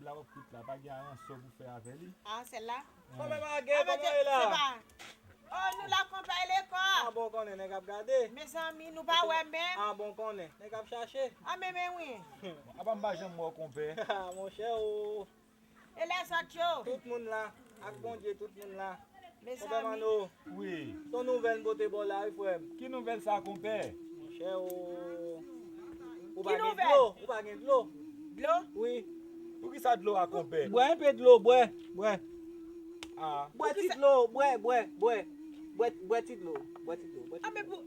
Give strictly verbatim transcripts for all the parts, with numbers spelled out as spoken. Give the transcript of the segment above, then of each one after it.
La w ap kout la, pa gen ayen sò pou fè avè li. Ah, sèl la? Kòman Magè, kòman e la? Oh, nou la konpè lekò. Ah bon, konnen nèg ap gade. Mezanmi, nou pa wè menm. Ah bon, konnen nèg ap chache. Ah, men, men wi. Apa m pa janm wè w, konpè? Monchè, o. E lèzòt yo? Tout moun la. Ak Bondye, tout moun la. Konpè Mano. Wi. Son nouvèl m pote ba w la, wi, frè m. Ki nouvèl sa, konpè? Monchè, o. Ou pa gen dlo? Ou pa gen dlo? Dlo? Wi. Poukisa dlo a, konpè? Bwè enpe dlo, bwè, bwè. Ah. Bwè ti dlo, bwè, bwè, bwè. Bwè, bwè ti dlo, bwè ti dlo, bwè ti dlo. Ah, men pou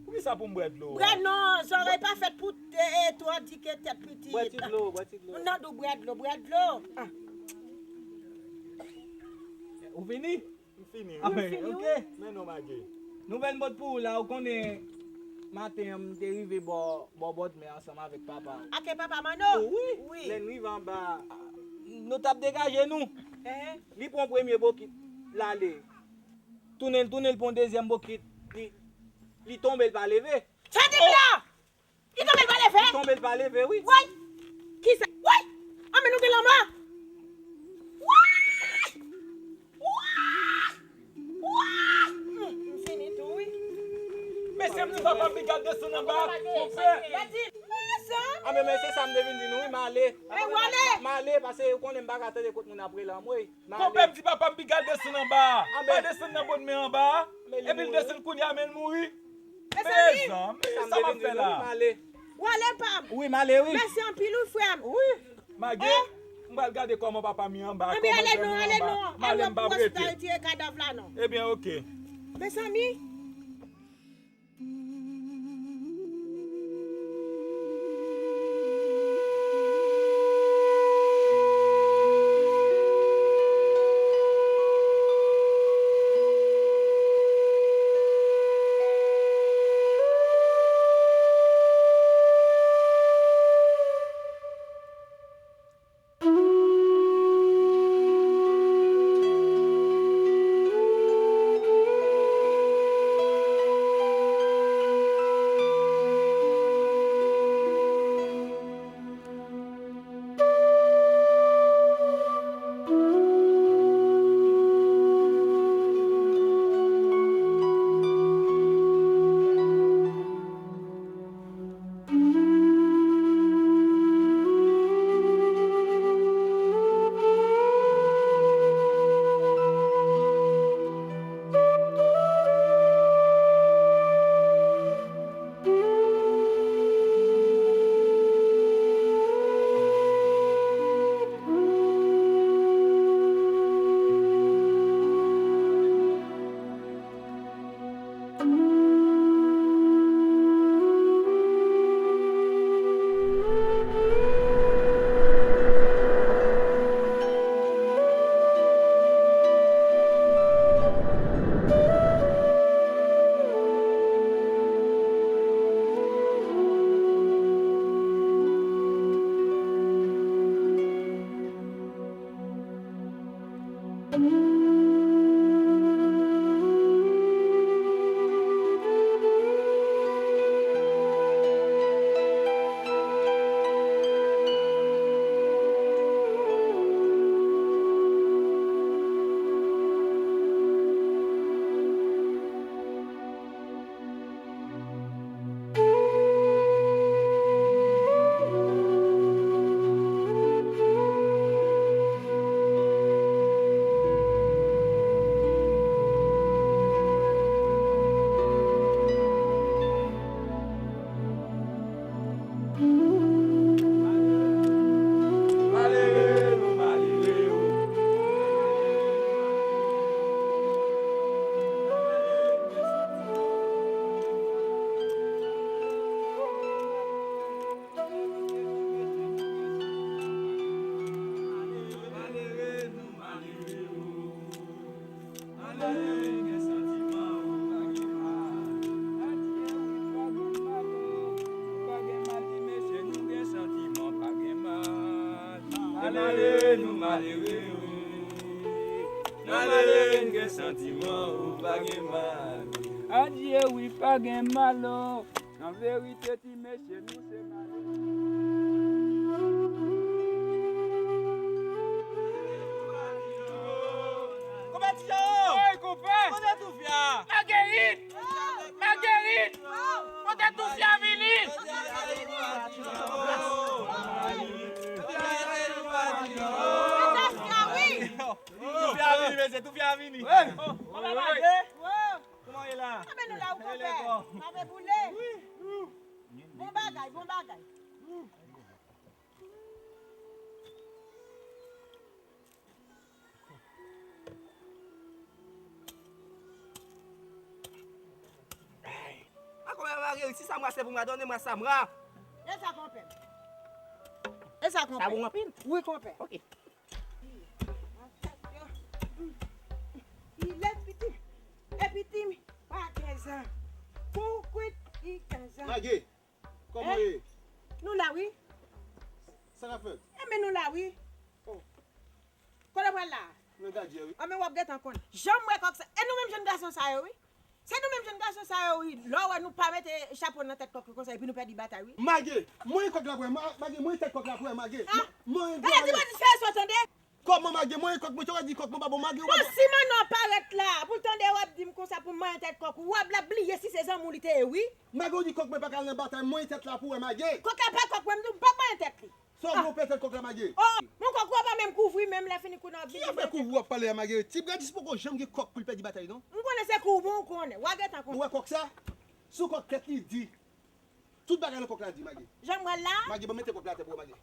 Poukisa pou m bwè dlo a? Bwè non, zòrèy pa fèt pou, e, e, twò di ke tèt piti. Bwè ti dlo, bwè ti dlo. Moun nan di w bwè dlo, bwè dlo. Ah. Ou fini? M fini, wi. Ah, men, ok. Men non, Magè. Nouvèl m pot pou ou la, ou konnen maten an, m te rive bò, bò bòdmè ansanm avèk papa. Ake papa Mano? Wi. Wi. Lè n rive anba, nou t ap degaje nou. Ehe. Li pran premye bokit, l ale. Tounen l, tounen l, pran dezyèm bokit. Li, li tonbe, l pa leve. Sa di m la? Li tonbe, l pa leve? Li tonbe, l pa leve, wi. Woy! Kisa? Woy! Anben nou gen lanmò. Woy! Woy! Woy! M fini tou, wi. Mesye, m di papa m piga desann anba. Konpè. Anben, men se sa m te vin di nou, wi, m ale. E, w ale? M ale, paske ou konnen m pa ka tande kot moun ap rele anmwey. Konpè m di papa m piga desann anba a. Pa desann nan bòdmè anba a. Epi l desann kounye a, men l mouri. Mezanmi, sa m ap fè la? W ale, pa m. Wi, m ale, wi. Mèsi anpil, wi, frè m. Wi. Magè, m pral gade kòman papa m ye anba a. Anben, ale non, ale non. M ale, m p ap rete. Retire kadav la, non. Ebyen, ok. Mezanmi. Malere nou, malere yo. Malere nou, malere yo. Malere gen santiman, ou pa gen mal. Adye wi, pa gen mal, o. Pa gen mal, ti mesye, nou gen santiman, pa gen mal. Malere nou, malere yo. Malere gen santiman, ou pa gen mal. Adye wi, pa gen mal, o. An verite, ti mesye, nou se Konpè Ti Jao! Ey, konpè! Kote Toufya? Magerit! Magerit! Kote Toufya vini? Toufya vini, mesye, Toufya vini. Kòman w ye la? Anben nou la wi konpè. N ap boule. Bon bagay, bon bagay. A konpè Magerit, si sa mwa se pou mwa, donnen mwa sa mwa. E sa konpè. E sa konpè. Sa bon anpil? Wi konpè. Ok. Filè pitit, e pitit pa kenz an. Koukwit li kenz an. Mage, kòman w ye? Nou la wi. Sa k ap fèt? Enben nou la wi. Oh. Kote w pral la? Nan Gadjè wi. Anben w ap gentan konnen. Jan m wè kòk sa, e nou menm jèn gason sa yo wi. Se nou menm jèn gason sa yo wi. Lè w wè nou pa mete chapo nan tèt kòk yo konsa epi nou pèdi batay wi. Mage, mwen kòk la pou wè, Mage, mwen tèt kòk la pou wè, Mage. Gade ti bandi fè sò tande. Kòman Mage? Mwen kòk, mwen te wè di kòk mwen pa bon Mage, ou pa bon. Bon, si Manno parèt la, pou l tande w ap di m konsa pou m manyen tèt kòk ou, w ap la bliye si se zanmi w li te ye wi. Mage, ou di kòk mwen pa ka al nan batay, mwen tèt la pou wè Mage. Kòk la pa kòk mwen, m di w m p ap manyen tèt li. Sa w gen w pè tèt kòk la Mage? Oh, mon kòk ou a pa menm kouvri menm lè fini kou nan. Ki afè kouvri w ap pale a Mage? Ti Bradis poko janm gen kòk pou l pèdi batay non. M konnen se kou bon ou konnen, w a gentan konnen. Ou wè kòk sa? Sou kòk tèt li di. Tout bagay nan kòk la di Mage. Jan m wè l la. Mage, ban m mete kòk la atè pou wè Mage.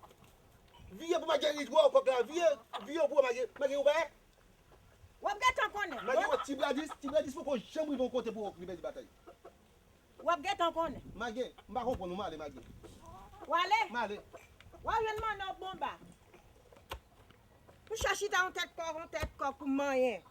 Vire pou Mage rit wè w kòk la. Vire, vire pou wè Mage. Mage, ou pa wè? W ap gentan konnen. Mage, wè Ti Bradis, Ti Bradis poko janm rive yon kote pou wè w li pèdi batay. W ap gentan konnen. Mage, m pa konprann ou, m ale Mage. W ale? M ale. W a jwenn Manno Bonba. Ou chèche chita yon tèt kòk, yon tèt kòk pou manyen.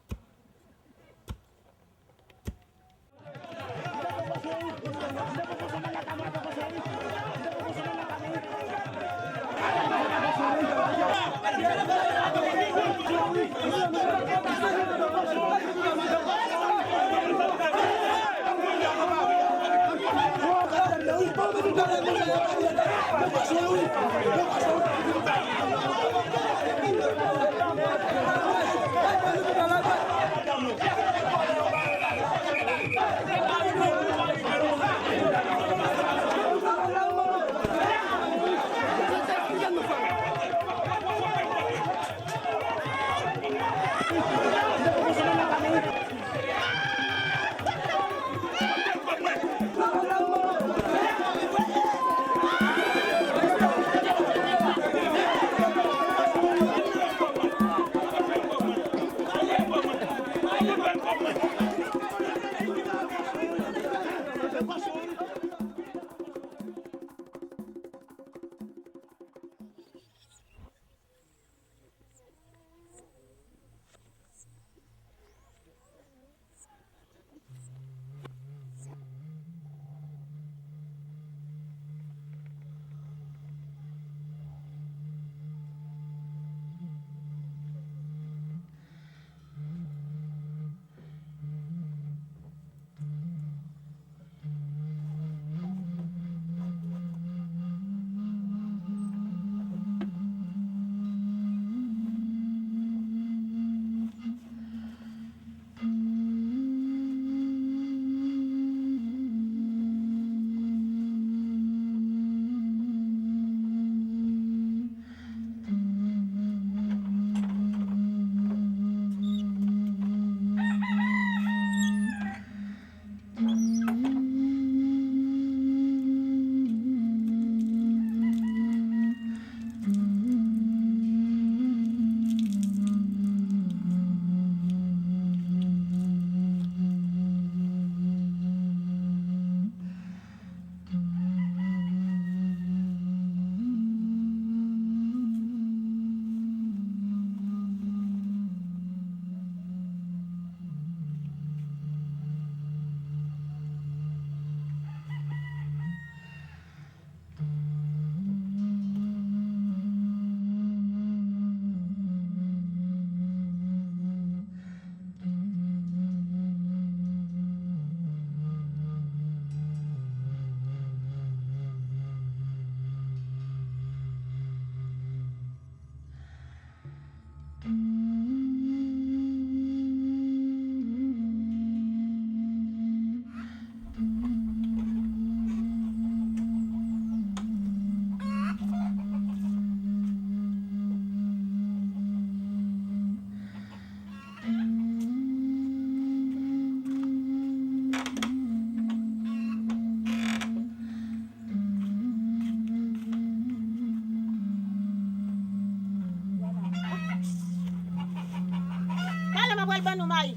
Ban nou mayi.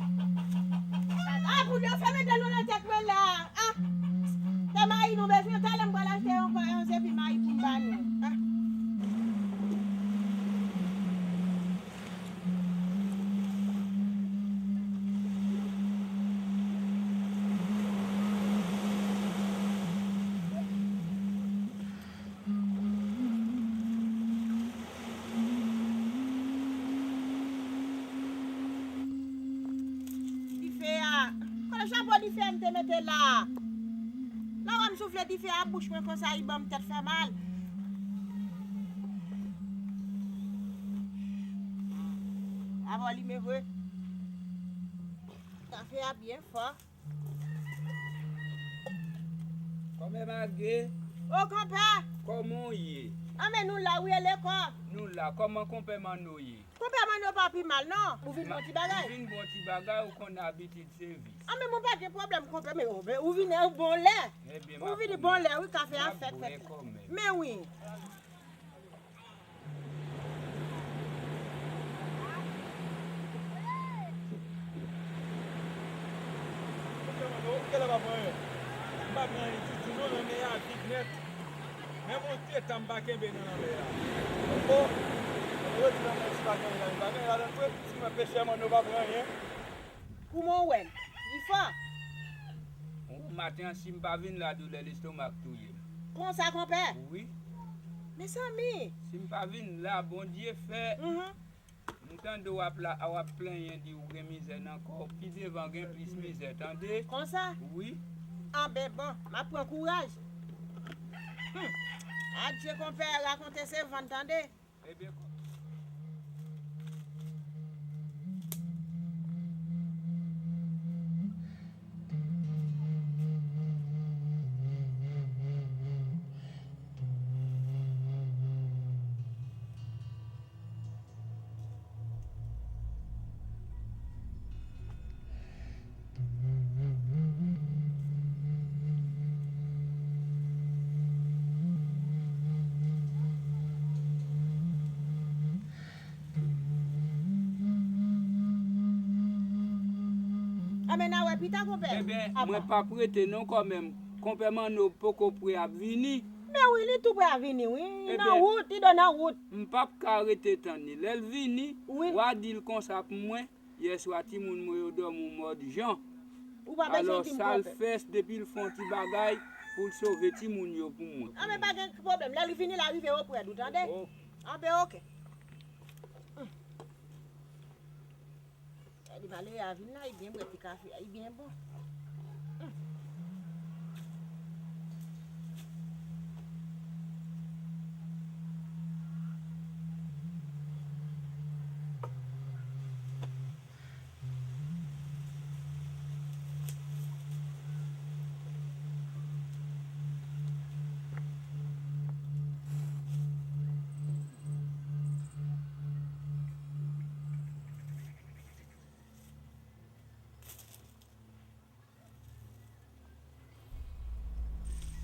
Ah, pou yo fè mete nou nan tèt mwen la. Ah, se mayi nou bezwen. Talè m pral achte yon, yon zepi mayi pou m ba nou. Ah. Dife a. Kote chapo dife a m te mete la? Lè w wè m soufle dife a bouch mwen konsa, li ban m tèt fè mal. Avè w limen vre. Kafe a byen fò. Kòmè Mage. O konpè! Kòman w ye? Anben nou la wi, e lekò? Nou la. Kòman konpè Manno ye? Konpè Manno pa pi mal non. Ou vin bon ti bagay? M vin bon ti bagay, ou konn abitid sèvis. Anben mwen pa gen pwoblèm konpè, men ou vin bon lè. Ou vin bon lè wi, kafe a fèk fèt. Men wi. Ou genlè pa pran anyen. M pa pran anyen ditou non, lanmè a vid nèt. Menm yon tetan m pa kenbe nan lanmè a. O, o, yo di lanmè si pa gen anyen, pa gen anyen ladan l vre. Si mwen pechè, mwen nou pa pran anyen. Kouman w wè m? Li fò? Yon maten an, si m pa vin la, doulè lestomak touye m. Konsa, konpè? Wi. Mezanmi! Si m pa vin la, Bondye fè, mhm, m tande w ap la, w ap plenyen, di w gen mizè nan kò w. Pi devan, gen plis mizè, tande? Konsa? Wi. Anben, bon, m ap pran kouraj. Hmm. Adje, konpè, rakonte se vann, tande? Ebyen, Anben, n a wè pita, konpè. Ebyen, mwen p ap rete non kanmenm. Konpè Manno poko pre ap vini. Men wi, li tou pre ap vini, wi. Li nan wout, li dwe nan wout. M p ap ka rete tann li. Lè l vini, w a di l konsa pou mwen. Yèswa, timoun mwen yo dòmi yon mòd jan. Alò, sa l fè, depi l fè yon ti bagay pou l sove timoun yo pou mwen. Anben, pa gen pwoblèm. Lè l vini, l a rive oprè nou, tande? Anben, oke. Gade, malere a vin la, li byen bwè ti kafe a, li byen bon.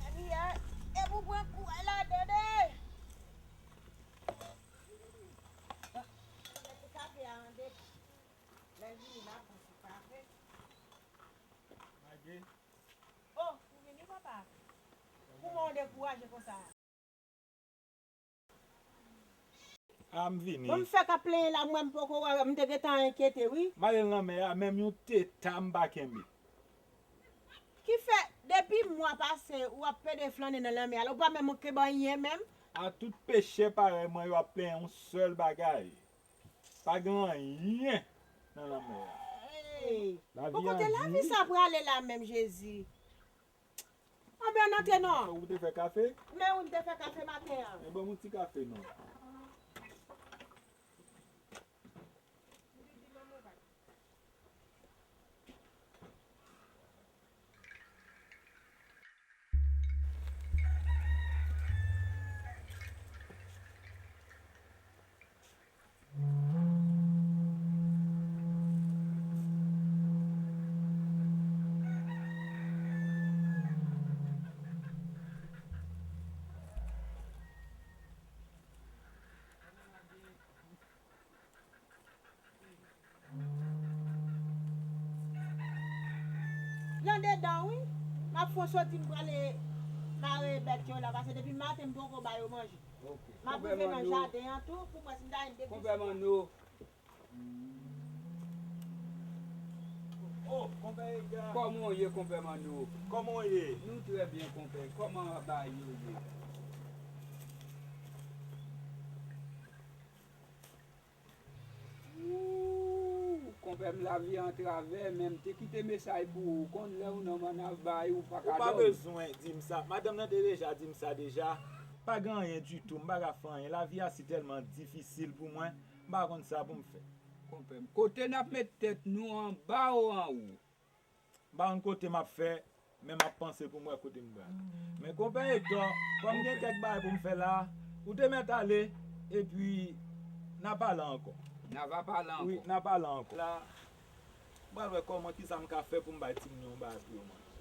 Ebyen, e pou pran kou a la, tande. Mete kafe a an depo. Lè l vini, l ap pran ti kafe. Mage. Oh, ou vini, papa? Kouman w dekouraje konsa? A, m vini. Bon, m fèk ap plenyen la, mwen m poko wè, m te gentan enkyete, wi. M ale nan lanmè a, menm yon teta m pa kenbe. Ki fè, depi mwa pase, w ap pede flannen nan lanmè a la, ou pa menm kenbe anyen menm? A, tout pechè parèy mwen yo ap plenyen yon sèl bagay. Pa gen anyen nan lanmè a. Hey. Lavi a di. Bon, kote lavi sa prale la menm, Jezi? Anben, ann antre non. Ou te fè kafe? Men wi, m te fè kafe maten an. E ban m yon ti kafe non. Ladan wi. M ap fè yon soti, m prale mare bèt yo la, paske depi maten m poko ba yo manje. M ap rive nan jaden an tou pou m wè si m ta jwenn de gous. Konpè Manno. Oh, konpè Edgar. Kòman w ye, konpè Manno? Kòman w ye? Nou trè byen, konpè. Kòman bagay yo ye? Ooh, konpè m, lavi antravè, men m te kite mesaj pou ou. Ou konn lè ou nan mannav bagay ou pa ka dòmi. Ou pa bezwen di m sa. Madanm nan te deja di m sa deja. Pa gen anyen ditou, m pa ka fè anyen. Lavi a si tèlman difisil pou mwen, m pa konn sa pou m fè. Konpè m, kote n ap met tèt nou, anba ou anwo? M pa konn kote m ap fè, men m ap panse pou m wè kote m pral. Men konpè Hector, kòm gen kèk bagay pou m fè la, ou te mèt ale, epi n a pale ankò. N a va pale ankò. Wi, n a pale ankò. La, m pral wè kòman, kisa m ka fè pou m bay timoun yo yon bagay pou yo manje.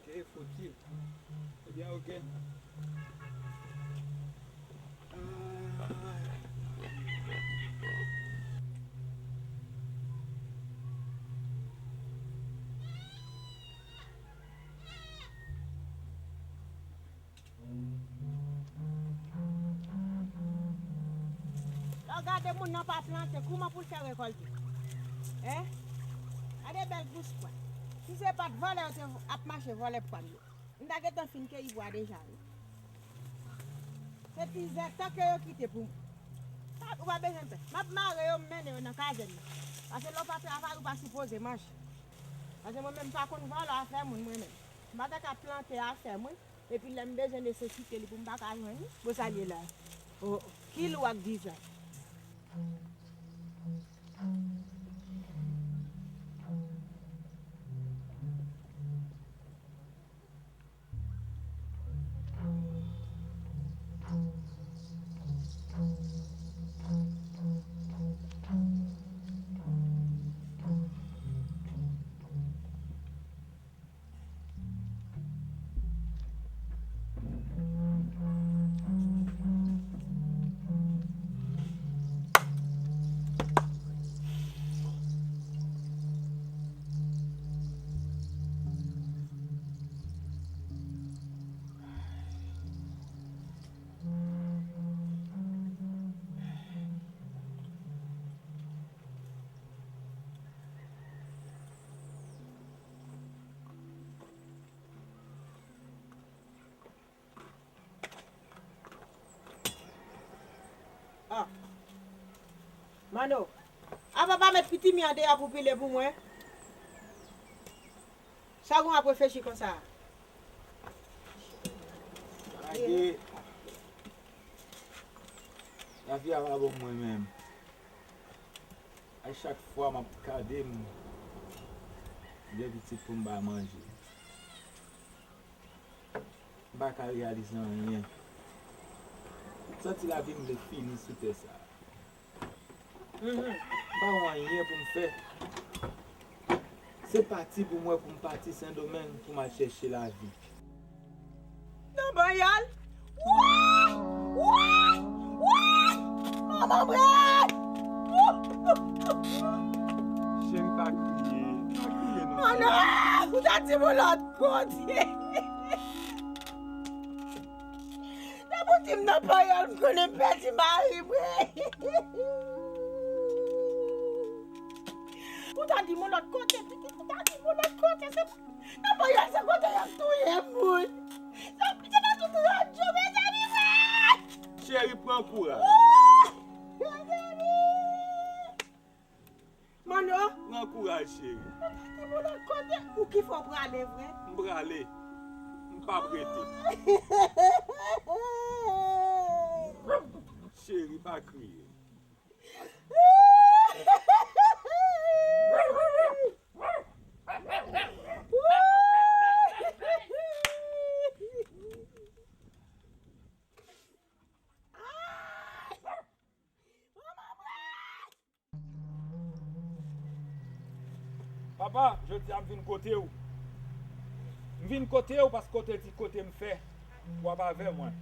Ke fotid. Ebyen, oke. Lè w gade moun nan pa plante, kouman pou l fè rekòlte? Hein? Gade bèl gous pwen. Si se pa t vòlè, yo te ap mache vòlè pwen yo. M ta gentan fin keyi pwen deja, wi. Se ti zètan ke yo kite pou mwen. Pa, ou pa bezwen pè. M ap mare yo, m mennen yo nan kazèn nan. Paske lè w pa travay, ou pa sipoze manje. Paske mwen menm, m pa konn vòlò afè moun, mwen menm. M pa ta ka plante afè moun, epi lè m bezwen nesesite li pou m pa ka jwenn li. Bon, sa l ye la. Oh, ki lou ak dizan. Ah. Mano, apa pa met pitimi an deyò pou pile pou mwen? Sa w ap reflechi konsa? Lage. Lavi a pa bon mwen menm. A chak fwa m ap gade m gen pitit pou m ba manje. M pa ka reyalize anyen. M santi lavi m vle fini sou tè sa a. M pa wè anyen pou m fè. Se pati pou mwen pou m pati Sendomeng pou m al chèche lavi. Nan panyòl. Woy! Woy! Woy! Manman mwen! Cheri, pa kriye. Pa kriye non. Oh non! Ou ta di m yon lòt kote. Nan bouti m nan panyòl, m konnen m pèdi mari m wi. Ou ta di m yon lòt kote, pitit, ou ta di m yon lòt kote, se nan panyòl se kote y ap touye moun. Se pitit nan tout radyo, mezanmi, wi. Cheri, pran kouraj. Oh, mezanmi. Mano. Pran kouraj, cheri. Ou pati pou lòt kote, ou ki fè w prale vre? M prale. M p ap rete. Cheri, pa kriye. Papa, jodi a m vin kote w. M vin kote w paske w te di kote m fè, w ap avè mwen.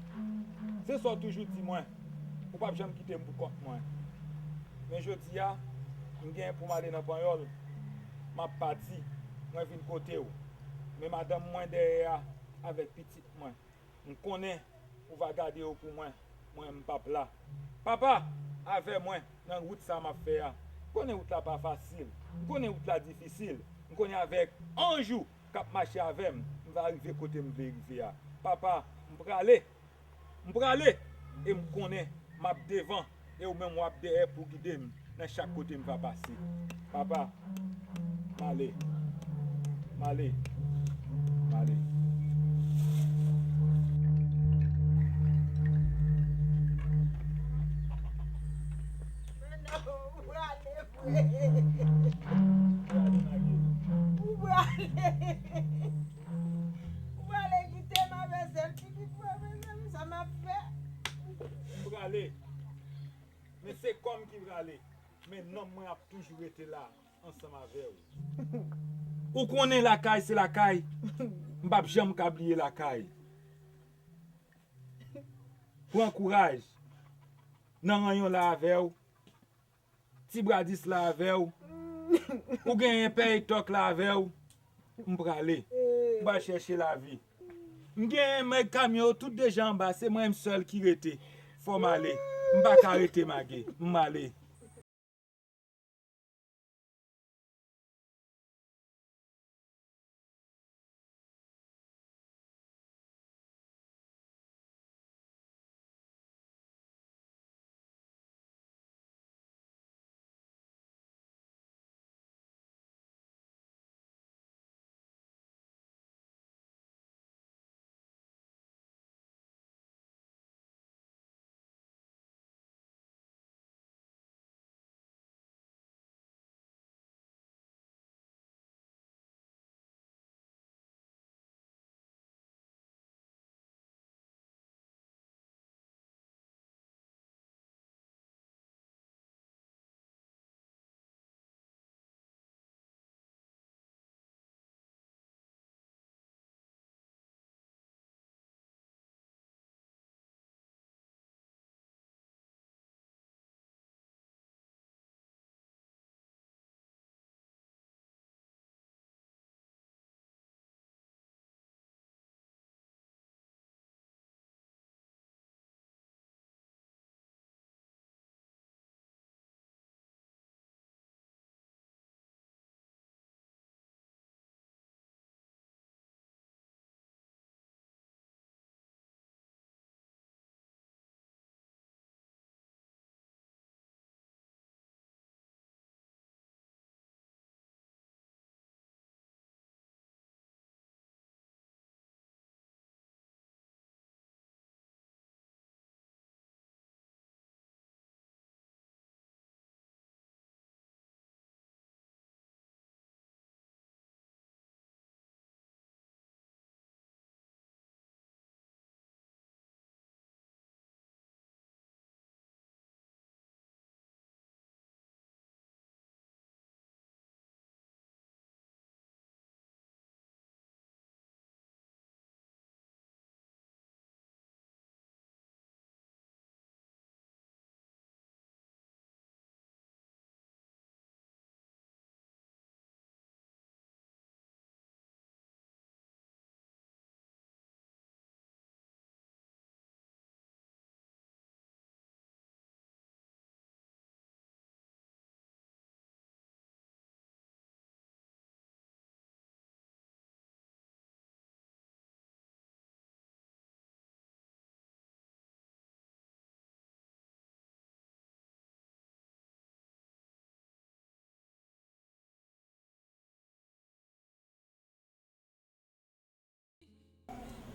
Se sa w toujou di mwen, ou p ap janm kite m pou kont mwen. Men jodi a, m gen pou m ale nan Panyòl, m ap pati, mwen vin kote w. Men madanm mwen dèyè a avèk pitit mwen. M konnen ou va gade yo pou mwen, mwen m p ap la. Papa, avè mwen nan wout sa m ap fè a. M konnen wout la pa fasil, m konnen wout la difisil. M konnen avèk anj ou k ap mache avè m, m va rive kote m vle rive a. Papa, m prale. M prale e m konnen m ap devan e ou menm w ap dèyè pou gide m nan chak kote m va pase. Papa, m ale. M ale. M ale. Ou prale vre. Ou prale. Ou prale kite m avè sèl pitit mwen, mezanmi, sa m ap fè? M prale. Men se kò m ki prale. Men nanm mwen ap toujou rete la ansanm avè w. Ou konnen lakay se lakay. M p ap janm ka bliye lakay. Pran kouraj. Nan ranyon la avè w. Ti Bradis la avè w. Ou genyen Pè Etòk la avè w. M prale. M pral chèche lavi. M genyen nèg kamyon yo tout deja anba, se mwen menm sèl ki rete. Fò m ale. M pa ka rete mage. M ale.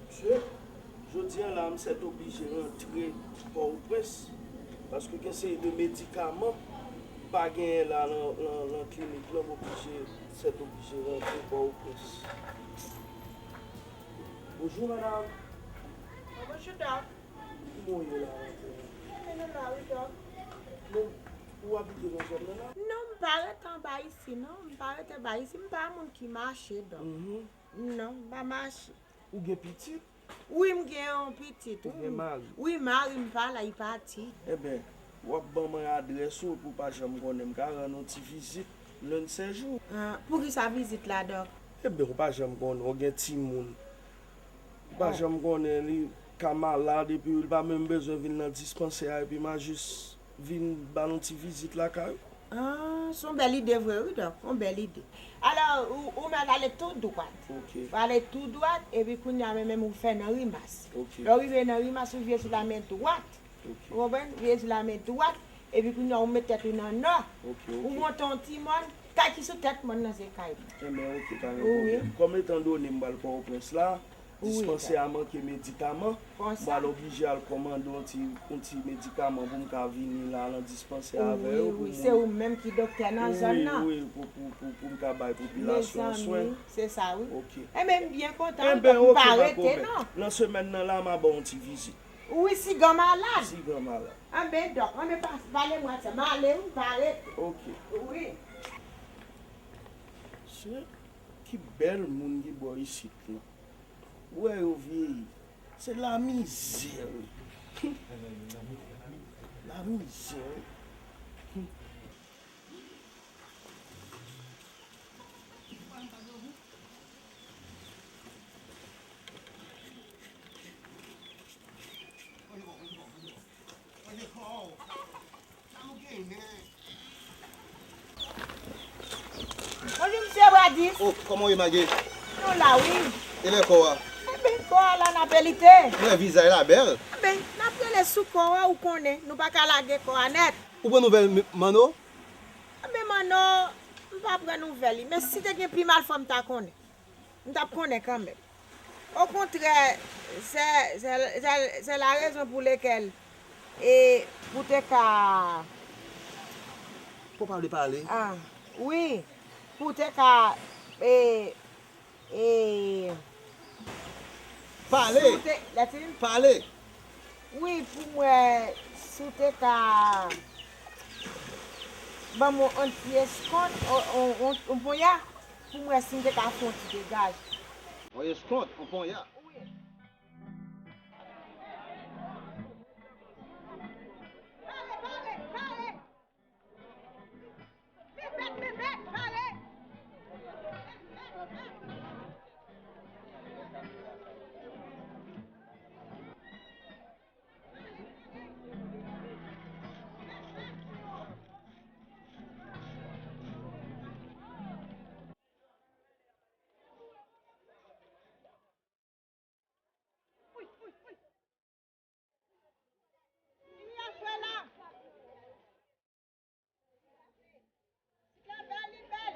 Mesye, jodi a la, m sètoblije rantre Pòtoprens, paske gen seri de medikaman m pa genyen la nan, nan, nan klinik la, m oblije, sètoblije rantre Pòtoprens. Bonjou, madanm. Ah, bonjou, dòk. Kouman w ye la, madanm? Mwen la, wi, dòk. Men, ou abite nan zòn nan la? Non, m pa rete anba isi, non. M pa rete anba isi. M pa moun ki mache, dòk. Mhm. Non, m pa mache. Ou gen pitit? Wi, m gen yon pitit. Ou gen mari? Wi, mari m pa la, li pati. Enben, w ap ban mwen adrès ou pou w pa janm konnen. M ka rann ou ti vizit len de sèjou. Ah, poukisa vizit la, dòk? Ebyen, ou pa janm konnen, ou gen timoun. Ou pa janm konnen, li ka malad, epi li pa menm bezwen vin nan dispansè a, epi m a jis vin ba l yon ti vizit lakay ou. Ah, se yon bèl ide vre, wi, Dòk, yon bèl ide. Alò, ou, ou mèt ale tou dwat. Ok. Ou ale tou dwat, epi kounye a menm, menm ou fè nan Rimas. Ok. Lè ou rive nan Rimas, ou vire sou la men dwat. Ok. Ou konprann? Vire sou la men dwat, epi kounye a ou met tèt ou nan nò. Ok, ok. Ou monte yon ti mòn, kay ki sou tèt mòn nan se kay mwen. Enben, ok, pa gen pwoblèm. Wi. Kòm etan done m pral Pòtoprens la, wi, dispansè a manke medikaman, m pral oblije al kòmande yon ti, yon ti medikaman pou m ka vini la nan dispansè avè yo, wi, pou wi, se ou menm ki doktè nan zòn nan. Wi, wi, pou, pou, pou, pou m ka bay popilasyon an swen. Mezanmi, se sa, wi. Ok. Enben, m byen kontan, m pa rete, non. Nan semèn nan la, m a ba w yon ti vizit. Wi, sigan malad. Sigan malad. Anben, Dòk, anben, pa, pale mwen sa. M ale, wi, m pa rete. Ok. Wi. Se ki bèl moun ki bò isit lan. Ou wè yo vyeyi. Se lamizè, wi. Lamizè, wi. Bonjou, misye Bradis. Oh, kòman w ye, Maggie? Nou la, wi. E lè kò a? Enben, kò a la n ap elite. Mwen, vizaj la bèl. Enben, n ap rele sou kò a, ou konnen, nou pa ka lage kò a nèt. Ou pran nouvèl m-, Manno? Enben, Manno, m pa pran nouvèl li, men si te gen pi mal, fò m ta konnen. M t ap konnen kanmenm. Okontrè, se, se, se, se la rezon pou lekèl, e, pou te ka. Fò pale, pale. Ah, wi. Pou te ka, e, e, pale. Si w te, lè ti. Pale. Wi, pou m wè si w te ka ban m yon ti eskont, yon, yon, yon, yon ponya, pou m wè si m te ka fè yon ti degaj. Yon eskont, yon ponya. Wi. Pale, pale, pale. Pipèt, pipèt, pale! Li a fè la. Li bèl, li bèl.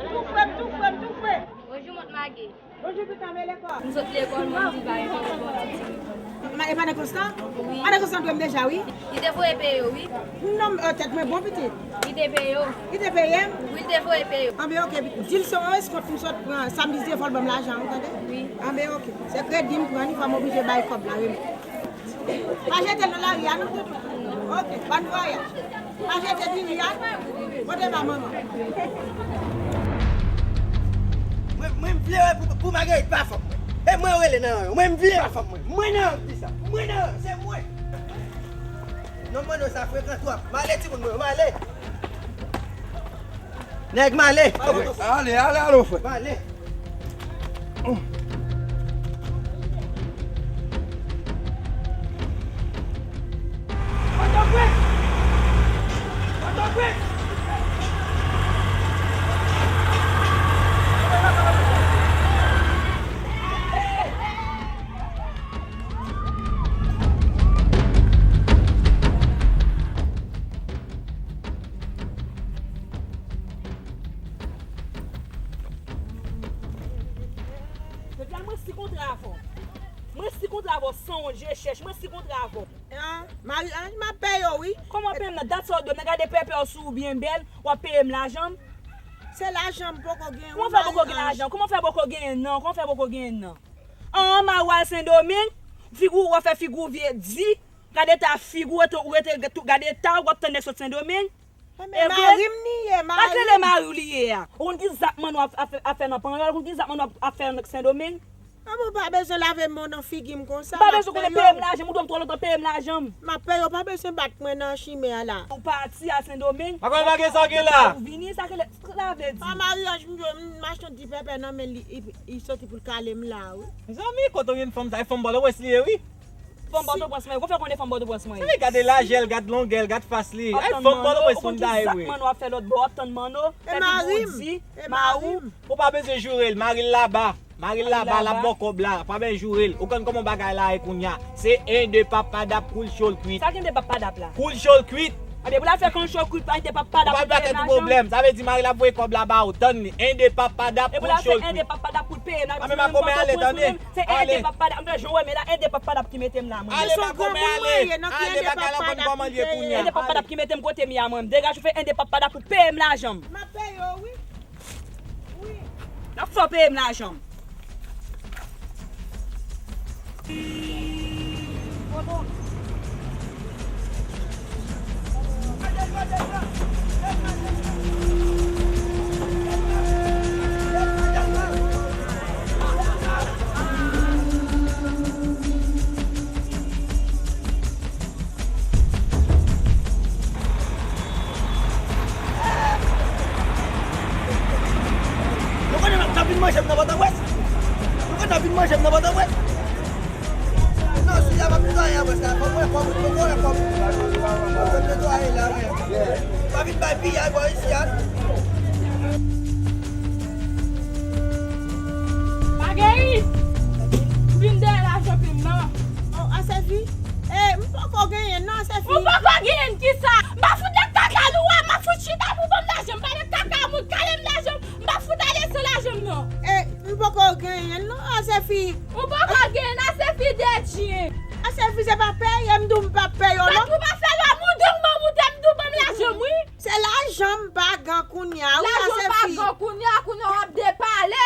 Toufe m, toufe m, toufe. Bonjou, mont Mage. Bonjou, pitit, mele kò. M sot lekòl, mwen di bay mwen bon ti ti. Ma-, e madan Konstan? Wi. Madan Konstan dwe m deja, wi. Li te voye peye w, wi. Non, euh, tèt mwen bon, pitit. Li te peye w? Li te peye m? Wi, li te voye peye w. Anben, oke, pitit. Di l se yon eskont m sot pran. Samdi, se fò l ban m lajan, ou tande? Wi. Anben, oke. Se kredi m pran, fò m oblije bay kòb la, wi. Pa jete l nan lari a, non, tonton. Oke, bòn vwayaj. Pa jete diri a, pote ba manman. Mwen, mwen, m vle wè pou, pou Marguerite pa fanm mwen. E mwen yo rele nan ranyon. Mwen, m vle pa fanm mwen. Mwen nan ranyon, di sa. Mwen nan ranyon, se mwen. Non, mwen, non, sa frekan twòp. M ale, timoun mwen, m ale. Nèg, m ale. Ale, ale, ale, frè. M ale. Depi a mwen si kontra avè w. Mwen si kontra avè w san wont je chèch. Mwen si kontra avè w. An, Mari Anj, m ap peye w, wi. Kòman peye m nan? Dat sa w dwe m nan. Gade pèpè w sou ou byen bèl, w ap peye m lajan m. Se lajan m poko gen. Kòman fè poko gen lajan? Kòman fè poko genyen nan? Kòman fè poko genyen nan? An, Mari w al Sendomeng, figi w, w ap fè figi w vye di. Gade eta figi w, ou rete, gade eta w, w ap tann nèg sot Sendomeng. E vre? Mari m li ye, mari m. Pa t rele mari w li ye a. Ou konn ki zak manno ap, ap, ap fè nan Panyòl, ou konn ki zak manno ap, ap fè nan Sendomeng? Manman, ou pa bezwen lave men w nan figi m konsa. M pa bezwen konnen peye m lajan m, ou dwe m twò lontan peye m lajan m. M ap peye w, pa bezwen bat mwen nan chimen an la. Ou pati al Sendomeng. Pa konn pa gen sa w gen la. Ou vini, sa ke lè, sa vle di. Pa maryaj m, m achte yon ti pèpè nan men li, li, li soti pou l kale m la, wi. Mezanmi, kote w jwenn fanm sa? E fanm Pòtoprens li ye, wi. Fanm Pòtoprens mwen ye. Kon fè konnen fanm Pòtoprens mwen ye. Sa vle gade lajè l, gad longè l, gad fas li. Ay, fanm Pòtoprens moun ta ye, wi. Ou ap tann Manno, ou ap fè lòt bò, ou ap tann Manno. E mari m, e mari m. Ou pa bezwen joure l, mari l laba. Mari l laba, l ap ba w kòb la, pa bezwen joure l. Ou konn kòman bagay la ye kounye a. Se en de pap padap, kou l cho l kwit. Sa ki en de pap padap la? Kou l cho l kwit. Ebyen, pou l al fè kou l cho l kwit, pa en de pap padap pou l peye m lajan m. Ou pa vle fè tout pwoblèm. Sa vle di mari l ap voye kòb la ba w, tann li. En de pap padap, kou l cho l kwit. E pou l al fè en de pap padap pou l peye m lajan m. Mwen menm Pòtoprens mwen menm, se en de pap padap. M te jwenn wè men la, en de pap padap ki mete m la, mwen. Ale, pa kòmè, ale. Ale, bagay la konn kòman l ye kounye a. En de pap padap ki mete m kote m ye a mwen. Degaje w fè en de pap padap pou peye m lajan m. M ap peye w, wi. Wi. N ap fè w peye m lajan m. Nou konnen n ap vin manje m nan Pòtoprens? Nou konnen n ap vin manje m nan Pòtoprens? Non, sou la m ap netwaye a, bòs la. Fò m wè kòb, fò m wè kòb. Fò m netwaye la, men. Pa vin bay piyay bò isi a. Maguerite! M vin dèyè lajan pim nan. Oh, Asefi? Eh, m poko genyen non, Asefi. Ou poko genyen kisa? M pa fout de kaka nou a, m ap fout chita pou ban m lajan m. M pa de kaka moun, kale m lajan m. M pa fout ale san lajan m non. Eh, m poko genyen non, Asefi. Ou poko genyen, Asefi de dyen. Asefi se pa peye m di w m p ap peye w non. Paske w pa fè lwa moute m ban moute m di w ban m lajan m wi. Se lajan m pa gen kounye a wi, Asefi. Lajan w pa gen kounye a, kounye a w ap depale.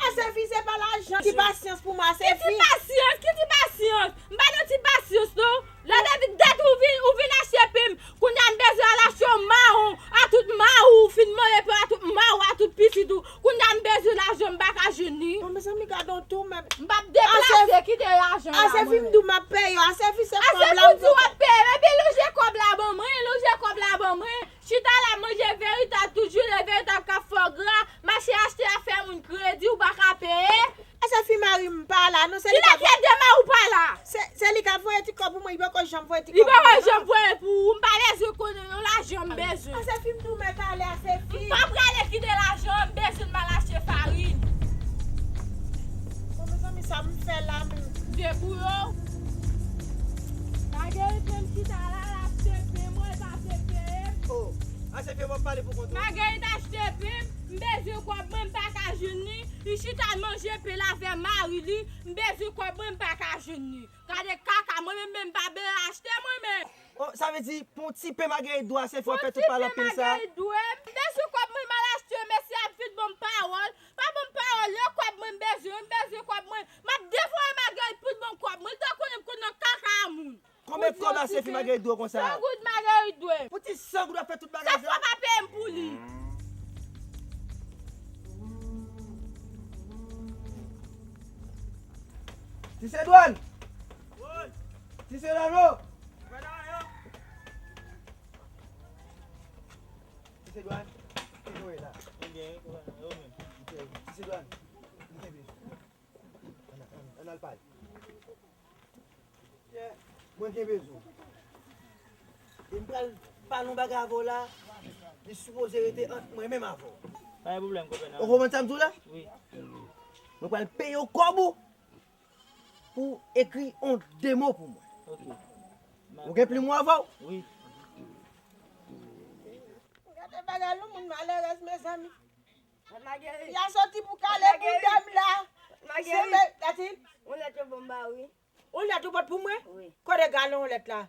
Asefi, se pa lajan. Ti pasyans pou mwen, Asefi. Ki ti pasyans? Ki ti pasyans? M pa nan ti pasyans non. Lè David, dat ou vin, ou vin achte pim. Kounye a m bezwen al achte yon mawon a tout mari w, ou fin manje pim a tout mari w, a tout pitit ou. Kounye a m bezwen lajan m pa ka jwenn li. Bon, mezanmi, gade yon tou menm. M p ap deplase, kite lajan la. Asefi, m di w m ap peye w. Asefi, se kòb la m poko. Asefi, w di w ap peye m. Epi lonje kòb la ban mwen, lonje kòb la ban mwen. Chita la manje veritab tout jounen, veritab k ap fè w gra, mache achte afè moun kredi, ou pa ka peye. Asefi, mari m pa la non, se li k ap. Kilè ki ede mari w pa la? Se, se li k ap voye ti kòb pou mwen, li poko janm voye ti kòb pou mwen non. Li poko janm voye pou ou, m pa bezwen konnen non, lajan m bezwen. Asefi, m di w mèt ale, Asefi. M pa prale kite lajan an, m bezwen m al achte farin. Bon, mezanmi, sa m fè la menm? Debouye w. Maguerite menm chita la, l ap tepe mwen, l pa tepe m. Oh, Asefi, w ap pale pou kont ou. Maguerite achte pen, m bezwen kòb mwen, m pa ka jwenn li. Li chita manje pen l avè mari li, m bezwen kòb mwen, m pa ka jwenn li. Gade kaka, mwen menm, menm pa bezwen achte mwen menm. Oh, sa vle di, pou yon ti pen Maguerite dwe Asefi, w ap fè tout pale anpil sa? Pou yon ti pen Maguerite dwe m. M bezwen kòb mwen, m al achte, mesye ap vin ban m pawòl. Pa ban m pawòl, lè kòb mwen m bezwen, m bezwen kòb mwen. M ap defann Maguerite pou l ban m kòb mwen. Li ta konnen m konn nan kaka a moun. Konbyen kòb Asefi Maguerite dwe w konsa? San goud Maguerite dwe m. Pou ti san goud w ap fè tout bagay sa? Sèf fwa pa peye m pou li. Ti Sedwàn! Ti Sedwàn, o! Ti Sedwàn, ki kote w ye la? Ti Sedwàn, m kenbe. Ann al, ann al pale. Mwen gen bezwen w. E m pral pale yon bagay avè w la. Li sipoze rete ant mwen menm avè w. Pa gen pwoblèm, konpè. Ou konprann sa m di w la? Wi. Mwen pral peye w kòb ou pou w ekri yon de mo pou mwen. Ok. Ou gen plim ou avè w? Wi. Gade bagay yon moun malerèz, mezanmi. Maguerite. Y a soti pou kale pou dam la. Maguerite. Yon lèt yo ban m ba wi. Yon lèt ou pot pou mwen? Wi. Kote galon lèt la?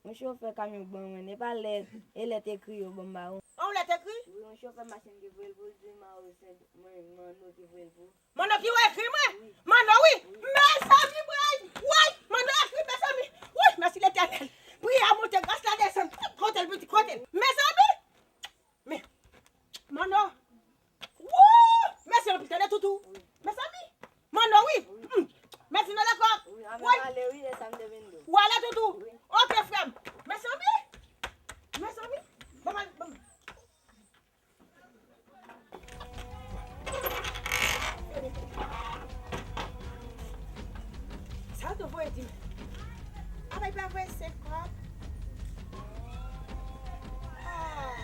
Yon chofè kamyon k ban mwen, e pa lèt, e lèt ekri yo ban m ba wi. Yon lèt ekri? Wi, yon chofè machin ki voye l pou l di Mawou se mwen, Manno ki voye l pou. Manno ki ekri mwen? Wi. Manno wi. Wi. Mezanmi, mwen, woy, Manno ekri, mezanmi. Woy, mèsi Letènèl. Priyè a monte, gras la desann. Kote l, pitit, kote l? Mezanmi. Men, Manno. Woo! Mèsi anpil, tande toutou. Mezanmi, Manno wi. Mm, Toutou. Ok, frè m. Mezanmi. Mezanmi. Ban m al, ban m. Sa yo te voye di m. Apa y pa voye senk kòb? Ah.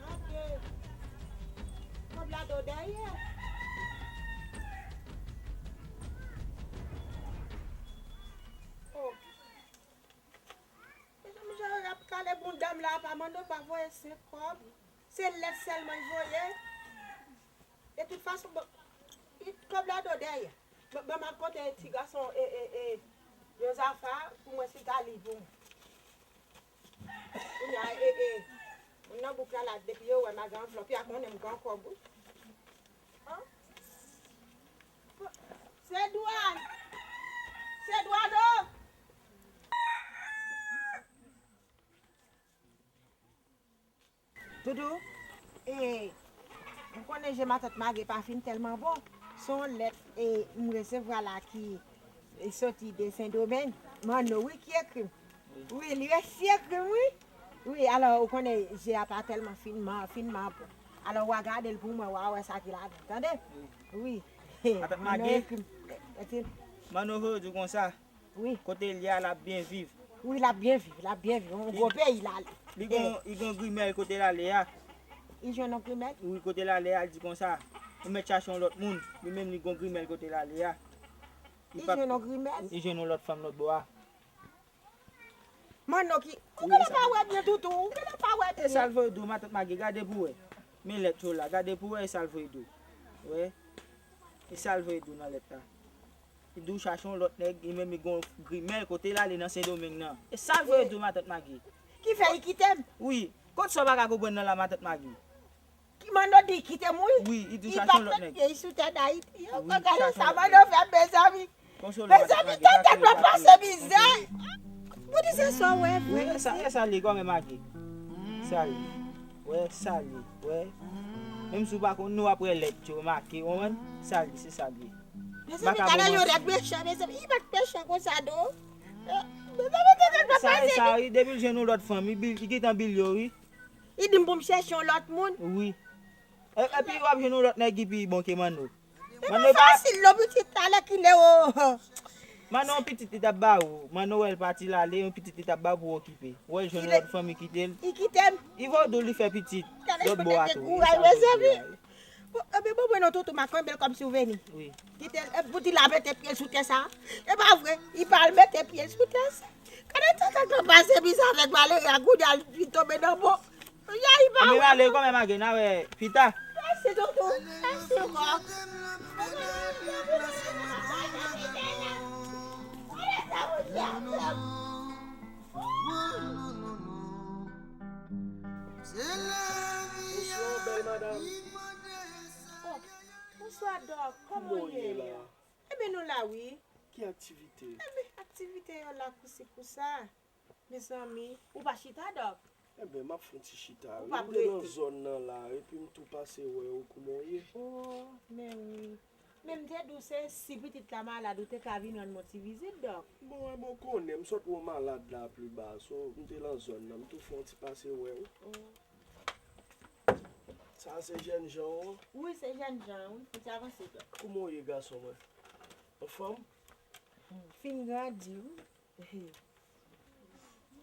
Mon Dieu. Kòb la do dèyè. Oh. Mezanmi, jan yo ap kale bounda m la, apa Manno pa voye senk kòb. Se lèt sèlman l voye. De tout fason, bon, kòb la do dèyè. Bon, bon, m ap konte ti gason e, e, e, yon zafa pou mwen si l ka li pou mwen. Kounye a, e, e, moun nan bouk la, la, depi yo wè m ak anvlòp, y a konnen m gen kòb, wi. An? Se dwàn! Se dwàn, o! Toutou, e, m konnen je matant Mage pa fin tèlman bon. Se yon lèt, e, m resevwa la ki, e, soti de Sendomeng. Manno, wi, ki ekri m. Wi, li resi ekri m, wi. Wi, alò, ou konnen je a pa tèlman finman, finman bon. Alò, w a gade l pou mwen, w a wè sa ki ladan, tande? Wi. Matant Mage. Manno ekri m. Manno voye di w konsa. Wi. Kote l ye a, l ap byen viv. Wi, l ap byen viv, l ap byen viv. Yon gwo peyi l ale. Li gon, li gon grimèl kote l ale a. Li jwenn yon grimèl? Wi, kote l ale a, li di konsa, ou mèt chache yon lòt moun. Li menm li gon grimèl kote l ale a. Li jwenn yon grimèl? Li jwenn yon lòt fanm lòt bò a. Manno ki, ou genlè pa wè byen, Toutou, ou genlè pa wè byen. E sa l voye di w, matant Mage, gade pou wè. Men lèt yo la, gade pou wè e sa l voye di w. Wè. E sa l voye di w nan lèt la. Li di w chache yon lòt nèg, li menm li gon grimèl kote l ale nan Sendomeng nan. E sa l voye di w, matant Mage. Ki fè li kite m? Wi. Kot sa w pa ka konprann nan la, matant Mage? Ki Manno di kite m, wi. Wi, li di w chache yon lòt nèg. Li pa t met pye l sou tè Dayiti. Yo, gade sa Manno fè, mezanmi. Mezanmi, tèt mwen pase mizè. Pou di se sa w wè vre. Wi, e sa, e sa l ye kòman, Mage. Sa l ye. Wè, sa l ye. Wè. Menm si w pa konn, nou ap wè lèt yo make, w konprann? Sa l ye, se sa l ye. Mezanmi, gade yon nèg mechan, mezanmi, li pa t mechan konsa, non. Mezanmi, tèt mwen pase. Sa, sa, wi, depi l jwenn yon lòt fanm, li bil, li gentan bil yo, wi. Li di m pou m chèche yon lòt moun. Wi. E, epi w ap jwenn yon lòt nèg ki pi bon ke Manno. E pa fasil non, pitit, talè kilè o. Manno yon pitit li t ap ba ou. Manno wè l pati l ale, yon pitit li t ap ba ou pou okipe. Ou wè l jwenn yon lòt fanm, li kite l. Li kite m. Li vo di w li fè pitit. Lòt bò a tou. Kouraj, mezanmi. Bon, ebyen, bon, mwen non, Toutou, m a kenbe l kòm souveni. Wi. Kite l, e pou di l al mete pye l sou tè sa. E pa vre, li pa al mete pye l sou tè sa. Gade tèt mwen pase mizè avèk malere a, kounye a li tonbe nan bon. Ya, li pa wè. Anben, ale kòman, Mage, n a wè pita. Mèsi, Toutou. Mèsi, Ròk. Bonswa, bèl madanm. Oh, bonswa, Dòk. Kòman w ye la? Enben, nou la, wi. Ki aktivite? Enben, aktivite yo la kousi kousa. Mezanmi, ou pa chita, Dòk? Enben, m ap fè yon ti chita, wi. M te nan zòn nan la, epi m tou pase wè w, kouman w ye? Oh, men wi. Men m te di w se si pitit la malad, ou te ka vin rann mwen ti vizit, Dòk. Bon, enben, w konnen, m sot wè w malad la, pli ba, so, m te nan zòn nan, m tou fè yon ti pase wè w. Oh. Sa se jènjan w? Wi, se jènjan, wi. Ou te avanse, Dòk. Kouman w ye, gason mwen? Anfòm? Fin grandi, wi.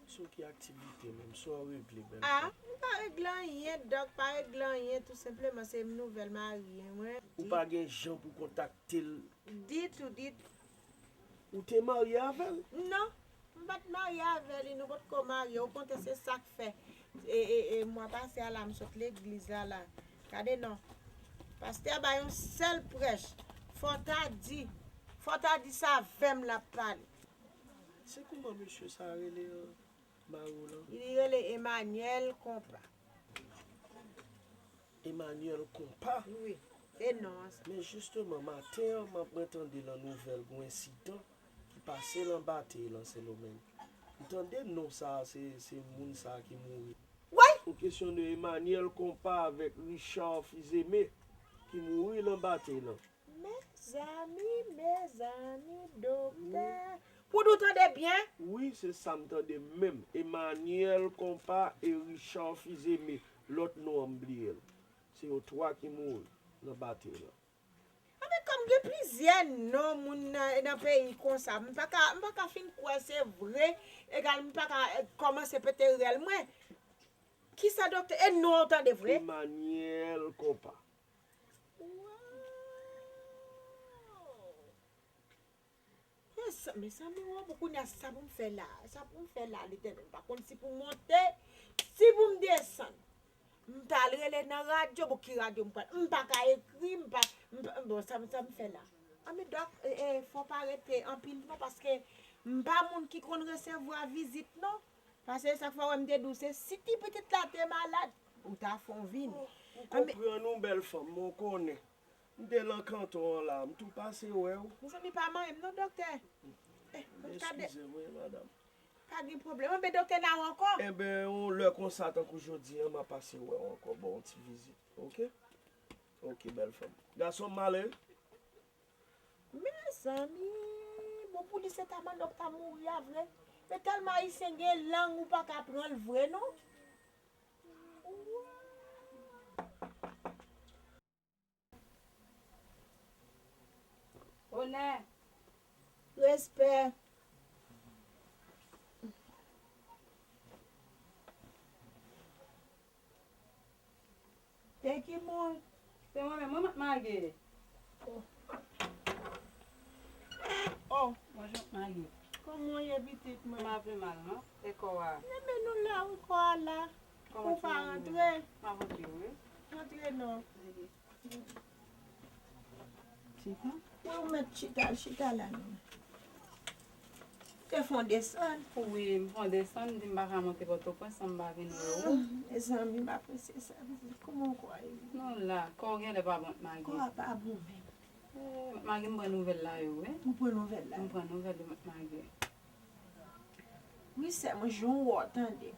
Sou ki aktivite menm? Sa w regle, bèl fi? Ah, m pa regle anyen, Dòk, pa regle anyen, tou senpleman, se nouvèl marye mwen. Ou pa gen jan pou kontakte l? Ditou, ditou. Ou te marye avè l? Non, m pa t marye avè li, nou potko marye. Ou konte se sa k fè. E, e, e, mwa pase a la, m sot legliz la, la. Gade non. Pastè a bay yon sèl prèch. Fò w ta di, fò w ta di se avè m l ap pale. Se kouman mesye sa rele, euh, mari w lan? Li rele Emmanuel Konpa. Emmanuel Konpa? Wi, se non an sa. Men jisteman, maten an, m ap, mwen tande lan nouvèl gon ensidan ki pase lan batey lan Sendomeng. M tande non sa a, se, se moun sa a ki mouri. Wi! Ou kesyone Emmanuel Konpa avèk Richard Fils-Aimé ki mouri lan batey lan. Men, Mezanmi, mezanmi, doktè. Pou nou tande byen? Wi, se sa m tande menm. Emmanuel Konpa e Richard Fils-Aimé, lòt non an m bliye l. Se yo twa ki mouri nan batay la. Anben, kòm gen plizyè non moun nan, nan peyi konsa, m pa ka, m pa ka fin kwè se vre, egal m pa ka, eh, kòmanse pete rèl mwen. Kisa doktè, e non an w tande vre? Emmanuel Konpa. Waw! Mezanmi, mezanmi, wè, bon, kounye a, sa pou m fè la? Sa pou m fè la, Letènèl? M pa konn si pou m monte, si pou m desann. M t al rele nan radyo, bon, ki radyo m pral? M pa ka ekri, m pa, m pa, bon, sa, sa m fè la? Anben, dòk, e, e, fò pa rete anpil non, paske m pa moun ki konn resevwa vizit non. Paske sa k fè w wè m te di w se si ti pitit la te malad, ou ta fè w vini. Ou konprann ou, bèl fanm, mwen konnen. M te lan kanton an la, m tou pase wè w. Mezanmi, pa manyen m non, doktè. Eh, gade. Eskize m, wi, madanm. Pa gen pwoblèm. Anben, doktè, n a wè ankò. Enben, yon lè konsa, tankou jodi a, m a pase wè w ankò, ba w yon ti vizit. Oke? Oke, bèl fanm. Gason m ale. Mezanmi, bon, pou li se ta manno k ta mouri a vre. Men tèlman ayisyen gen lang, ou pa ka pran l vre non. Onè. Respè. Se ki moun? Se mwen menm, mwen, Mèt Mage. Oh. Oh. Bonjou, Mèt Mage. Kòman w ye, pitit mwen? M pa pi mal, non. E kò a? Enben, nou la, wi, kò a la. Ou pa rantre? M ap rantre, wi. Rantre non. Chita. Wi, ou mèt chita, chita la non. Te fè w desann? Wi, m fè w desann, m di m pa ka monte Pòtoprens san m pa vin wè w. Ah, mezanmi, m apresye sa, pitit. Kòman w kwè? Nou la, kò w genlè pa bon, Mèt Mage. Kò a pa bon menm. Eh, Mèt Mage, m pran nouvèl la yo, wi. Ou pran nouvèl la? M pran nouvèl de Mèt Mage. Wi, sè mwen, jan w wè w tande.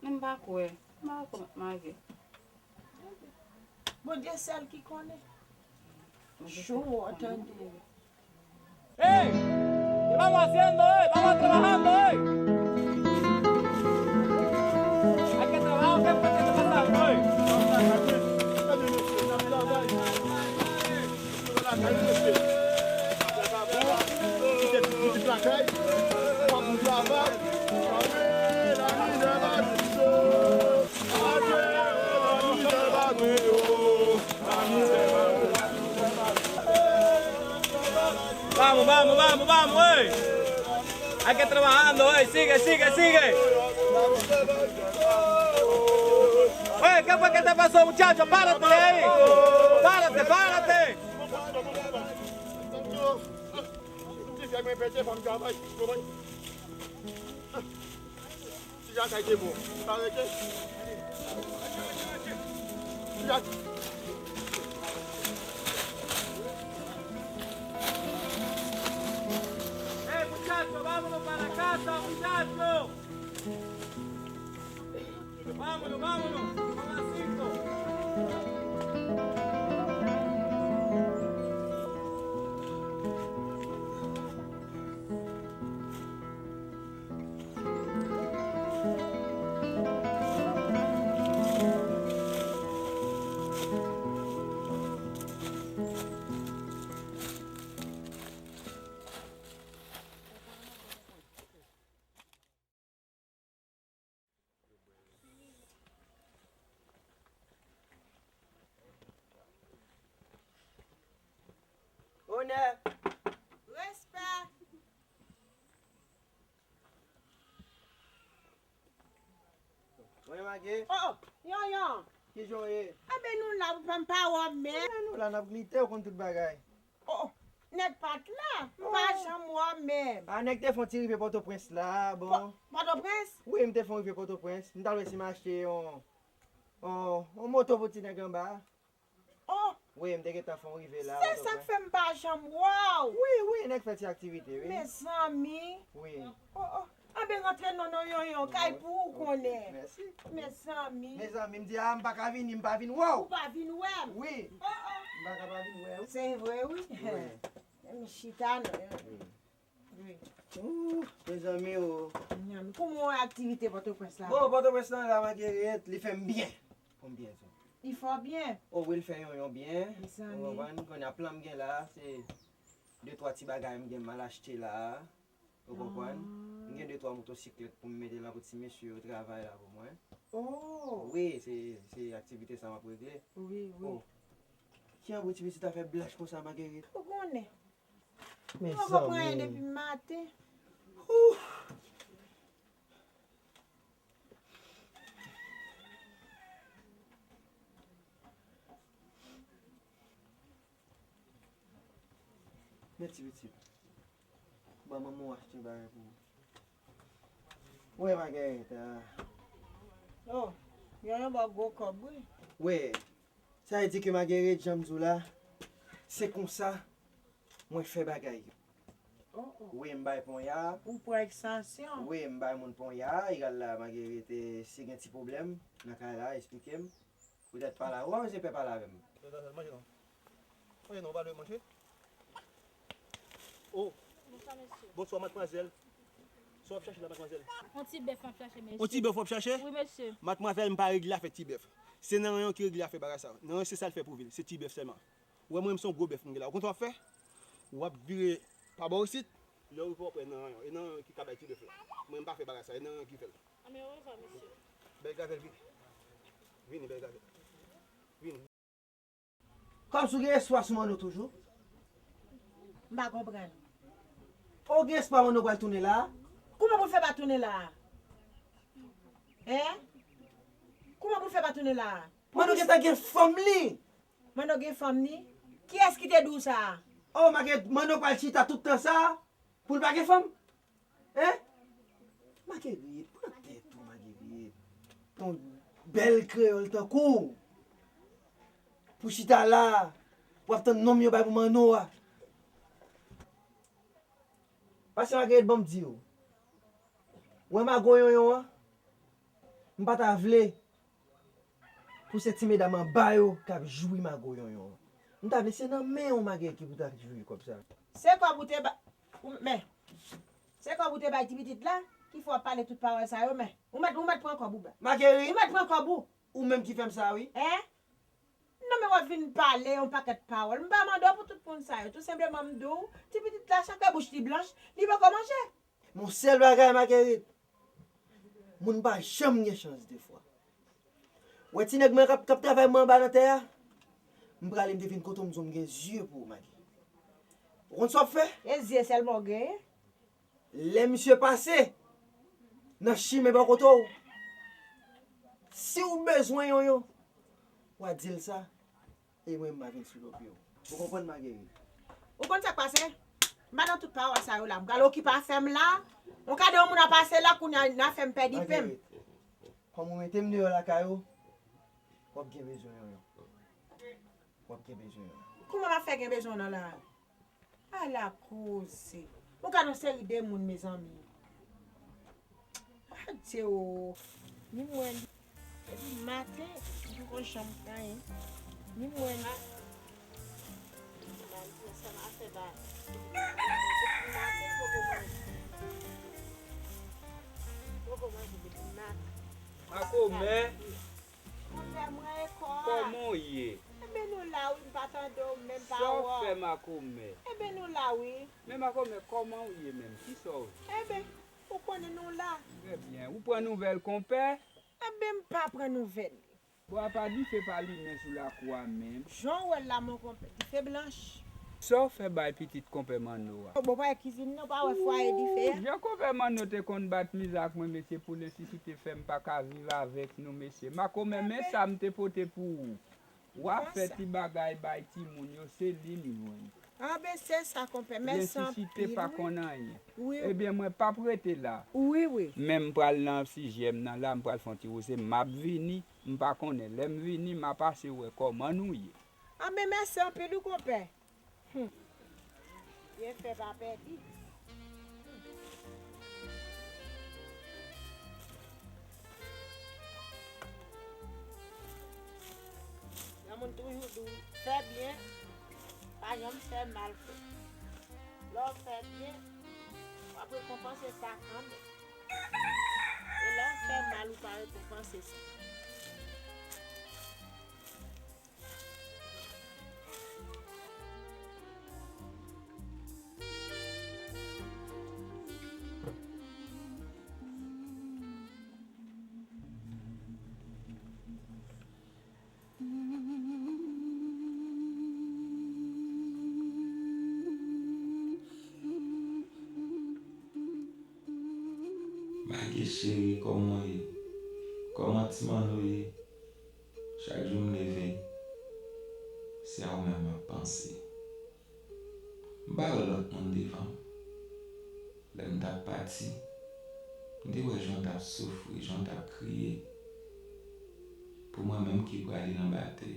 Men m pa kwè. M pa kwè, Mèt Mage. Bondye sèl ki konnen. Jan w wè w tande. Ey! Vamos haciendo, ey! Vamos trabajando, ey! Hay que trabajar, hay que trabajar, ey! Vamos, vamos, vamos, vamos, ey. Hay que trabajando, ey. Sigue, sigue, sigue. Ey, ¿qué fue que te pasó, muchacho? Párate de ahí. Párate, párate. Ti Jakay te bon. Sa rete. Ti Jak- Hey, muchacho, vámonos para casa, muchacho. Vámonos, vámonos. Son las cinco. Onè. Respè. Mwen Mage. Oh, oh, Yonyon. Kijan w ye? Enben, nou la, papa, m pa wè w menm. Enben, nou la, n ap glite, ou konn tout bagay. Oh, oh, nèg pa t la, m pa janm wè w menm. A, nèg te fè yon ti rive Pòtoprens la, bon. Pò-, Pòtoprens? Wi, m te fè yon rive Pòtoprens. M t al wè si m achte yon, yon, yon moto pou ti nèg anba a. Oh! Wi, m te gentan fè yon rive la, se sa k fè m pa janm wè w. Wi, wi, nèg fè ti aktivite, wi. Mezanmi. Wi. Oh, oh. Anben, rantre non, non, Yonyon, kay pou ou konnen. Mèsi. Mezanmi. Mezanmi, m di a, m pa ka vini, m pa vin wè w. Ou pa vin wè m? Wi. Oh, oh. M pa ka pa vin wè w. Se vre, wi. Wi. Chita non. Wi. Ooh, mezanmi o. Kouman aktivite Pòtoprens la? Bon, Pòtoprens lan la, Marguerite, li fè m byen. Pou m byen di w. Li fè w byen? O wi, li fè yonyon byen. Ou konprann? Kounye a plan m gen la, se de twa ti bagay m gen m al achte la. Ou konprann? M gen de twa motosiklèt pou m mete la pou ti mesye yo travay la pou mwen. Oh! Wi, se, se aktivite sa m ap regle. Wi, wi. Oh. Ki an bon ti pitit afè blanch konsa, Marguerite? Ou konnen. Mezanmi. Mwen poko pran anyen depi maten. Ooh. Men ti pitit. Ban manman w achte bagay pou ou. Wè, Marguerite. Oh, yonyon ba w gwo kòb, wi. Wè, sa vle di ke Marguerite, jan m di w la, se konsa mwen fè bagay yo. Oh, oh. Wi, m bay ponya. Ou pran ekstansyon. Wi, m bay moun ponya. Egal la, Marguerite, si gen ti pwoblèm nan kay la, eksplike m. Poutèt pa la. Ou pa bezwen pè pale avè m. Manje non. Manje non, ou pa dwe manje. Oh. Bonswa, mesye. Bonswa, madmwazèl. Sa w ap chache la, madmwazèl? On ti bèf m ap chache, mesye. On ti bèf w ap chache? Wi, mesye. Madmwazèl, m pa regle afè ti bèf. Se Nanryon ki regle afè bagay sa. Nanryon se sa l fè pou vi l. Se ti bèf sèlman. Ou wè mwen menm se yon gwo bèf m gen la. Ou konn sa w ap fè? W ap vire pa bò isit. Lè w rive w ap wè Nanryon. E Nanryon ki ka bay ti bèf la. Mwen m pa fè bagay sa. E Nanryon ki fè l. Anben, orevwa, mesye. Bèl gravèl, vini. Vini, bèl gravèl. Vini. Kòmsi w gen espwa sou Manno toujou? M pa konprann. O gen espwa Manno pral tounen la a? Kouman pou l fè pa tounen la a? Hein? Kouman pou l fè pa tounen la a? Manno gentan gen fanm li. Manno gen fanm li? Kiyès ki te di w sa a? Oh, Marguerite, Manno pral chita tout tan sa a pou l pa gen fanm? Hein? Marguerite, pran tèt ou, Marguerite. Ton bèl kreyòl tankou w. Pou chita la, w ap tann nonm yo bay pou Manno a. Pase Marguerite, ban m di w. Wè mago yonyon an, m pa ta vle pou se ti medam anba yo k ap jwi mago yonyon an. M ta vle se nan men w Marguerite ki pou ta jwi kòb sa. Se kòb ou te ba, ou, men, se kòb ou te bay ti pitit la ki fè w ap pale tout pawòl sa yo, men. Ou mèt, ou mèt pran kòb ou ba. Marguerite. Ou mèt pran kòb ou. Ou menm ki fè m sa, wi. Hein? Non, men w ap vin pale yon pakèt pawòl. M pa mande w pou tout moun sa yo. Tou senpleman, m di w, ti pitit la, chak lè bouch li blanch, li poko manje. Yon sèl bagay, Marguerite. Moun pa janm gen chans de fwa. Wè ti nèg mwen k ap, k ap travay mwen anba nan tè a? M prale, m te vin kote w, m di w m gen zye pou ou, Marguerite. Ou konn sa w ap fè? E zye sèlman w genyen? Lè misye pase nan chimen bò kote w, si w bezwen yonyon, w a di l sa, e mwen m a vin sou do pye w. Ou konprann, Marguerite? Ou konn sa k pase? M pa nan tout pawòl sa yo la. M pral okipe afè m la. Yon kadè yon moun ap pase la, kounye a, n a fè m pèdi pen m. Marguerite, kòm ou mete m deyò lakay ou, w ap gen bezwen yonyon. W ap gen bezwen yonyon. Kouman m ap fè gen bezwen w nan la a? Ala koze. Ou gade yon seri de moun, mezanmi. Adye o. Ni mwen, depi maten, m poko janm pran anyen. Ni mwen. Mari mwen, sa m ap fè ba. Depi maten, m poko manje. M poko manje depi maten. Makomè. Konpè mwen e kò a. Kòman w ye? Enben nou la wi, m pa tande w menm pawòl. Sa w fè, Makomè? Enben nou la wi. Men Makomè, kòman w ye menm? Kisa w ye? Enben, ou konnen nou la. Trè byen. Ou pran nouvèl konpè? Enben m pa pran nouvèl li. Bwa pa dife pa limen sou lakou a menm. Jan w wè l la, mon konpè, dife blanch. Sa w fè bay pitit konpè Manno a? Bon, pa wè kizin nan, pa wè fwaye dife a. Jan konpè Manno te konn bat mizè ak mwen, mesye, pou nesesite fè m pa ka viv avèk nou, mesye. Makomè, men sa m te pote pou ou. W a fè ti bagay bay timoun yo, se li m jwenn. Anben, se sa, konpè. Mèsi anpil. Nesesite pa konn anyen. Wi, wi. Ebyen, mwen p ap rete la. Wi, wi. Men m pral nan sijè m nan la, m pral fè yon ti woze, m ap vini. M pa konnen. Lè m vini, m a pase wè kòman nou ye. Anben, mèsi anpil wi, konpè. Hum. Byen fè pa pèdi. Yon moun toujou di w fè byen, pa janm fè mal fè. Fè byen, w ap rekonpanse sa kanmenm. E lè w fè mal, ou pa rekonpanse sa. Maggie cheri, kòman w ye? Kòman ti Manno ye? Chak jou m leve, se a ou menm m ap panse. M pa wè lòt moun devan m. Lè m t ap pati, m te wè jan w t ap soufri, jan w t ap kriye pou mwen menm ki prale nan batèy.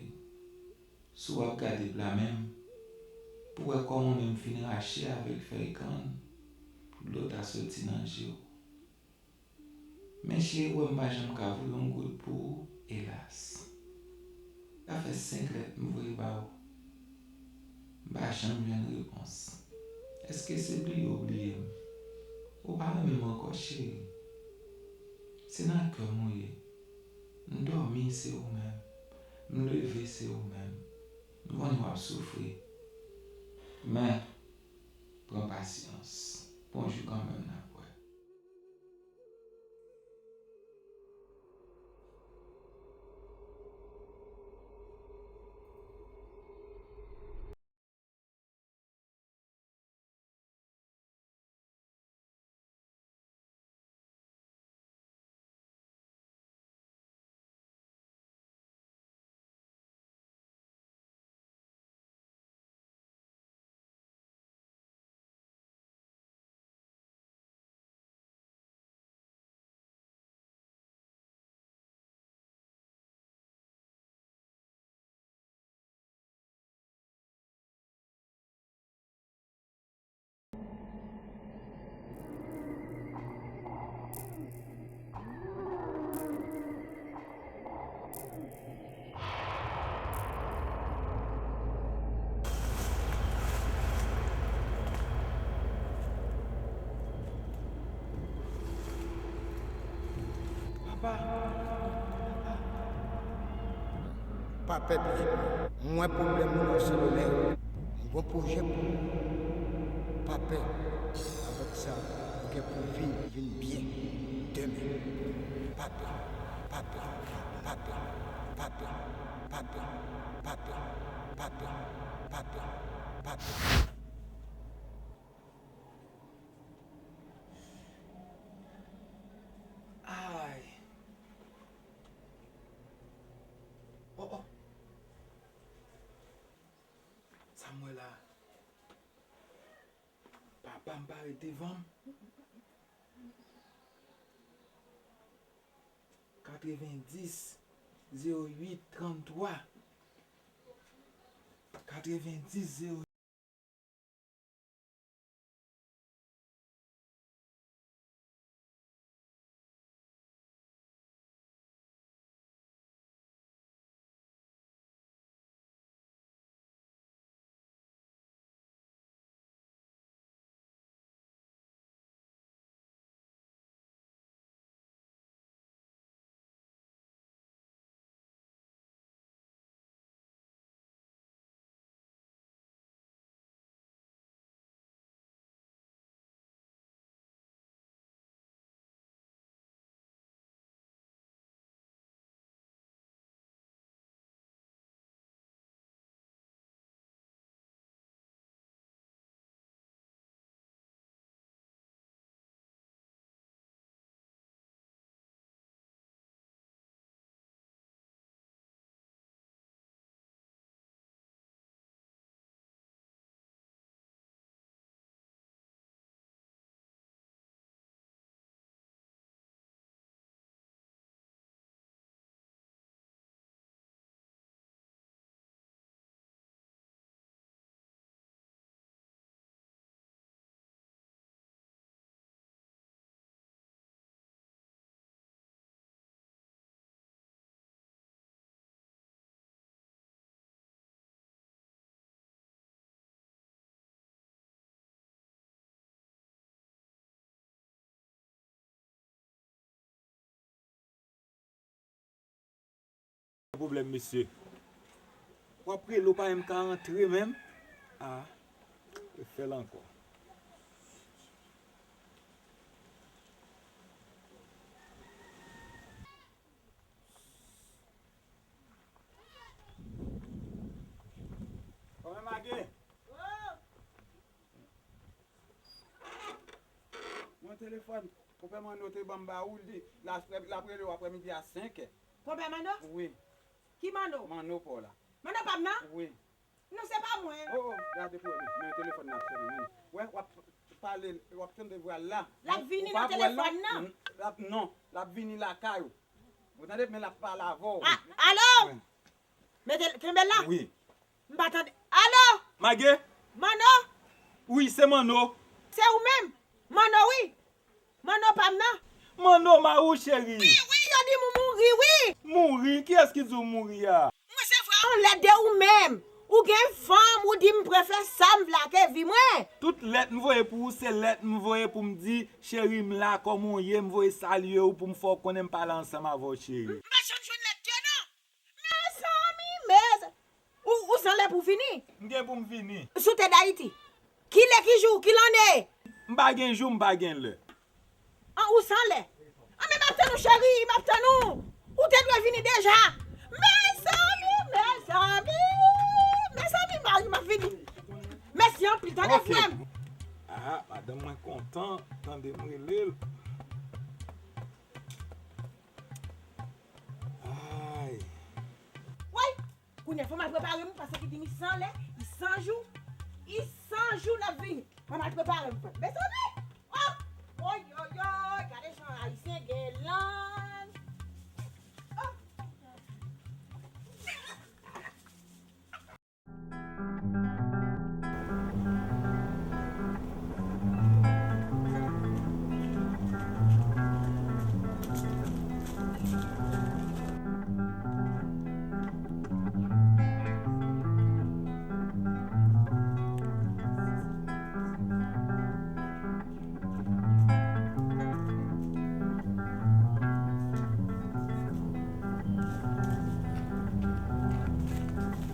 Si w ap gade pla men m, pou w wè kòman men m fin rache avèk fèy kann, dlo ta soti nan je w. Men cheri, ou wè m pa janm ka voye yon goud pou ou, elas. Sa fè senk lèt m voye ba ou. M pa janm jwenn repons. Èske se bliye ou bliye m? Ou pa renmen m ankò, cheri? Se nan kè m ou ye. M dòmi, se ou menm. M leve, se ou menm. M konnen w ap soufri. Men, pran pasyans. Gon jou kanmenm n ap wè. Papa. Pa pè byen. M wè pwoblèm ou nan Solomè. M gon pwojè pou ou. Pa pè. Avèk sa, ou gen pou viv vin byen demen. Pa pè. Pa pè. Pa pè. Ay. Oh, oh. Sa m wè la. Papa m parèt devan m. Katrevendis, zewo uit, tranntwa. Katrevendis, zewo Pwoblèm, mesye. W ap rele, w pa menm ka antre menm. Ah, refè l ankò. Kòman, Mage? Mwen telefòn, konpè Manno te ban m ba ou, li, l ap, l ap rele w aprèmidi a senk è. Konpè Manno? Wi. Ki Manno? Manno pa w la. Manno pa m nan? Wi. Non, se pa mwen. Oh, oh, gade pou wè, men telefòn nan ap sone, men. Wè, w ap pale, w ap tande vwa l la. L ap vini nan telefòn nan? L ap, non, l ap vini lakay ou. Ou tande, men l ap pale avè w. Ah, alo? Wi. Mete l, kenbe l la. Wi. M pa tande. Alo? Mage? Manno? Wi, se Manno. Se ou menm? Manno, wi. Manno pa m nan. Manno, mari w, cheri. Wi, wi, yo di m ou mouri, wi. Mouri? Kiyès ki di w mouri a? M resevwa yon lèt de ou menm. Ou gen fanm, ou di m pran fè sa m vle ak vi mwen. Tout lèt m voye pou ou, se lèt m voye pou m di, cheri, m la, kòman w ye, m voye salye w pou m fè w konnen m pale ansanm avè w, cheri. M pa janm jwenn lèt yo, non. Mezanmi, mezanmi. Ou, ou sanlè pou vini? M gen pou m vini. Si w te Dayiti. Kilè, ki jou, ki lanne? M pa gen jou, m pa gen lè. An, ou sanlè. An, men m ap tann ou, cheri, m ap tann ou. Ou te dwe vini deja. Mezanmi, mezanmi. Mezanmi, mari m ap vini. Mèsi anpil, tande frè m. Ah, madanm mwen kontan, tande m rele l. Ay. Woy! Kounye a, fò m al prepare m, paske ki di m li san lè, li san jou, li san jou l ap vini. Fò m al prepare m, frè m. Mezanmi! Oh! Oy, oy, oy! Gade jan Ayisyen gen lang! Oh!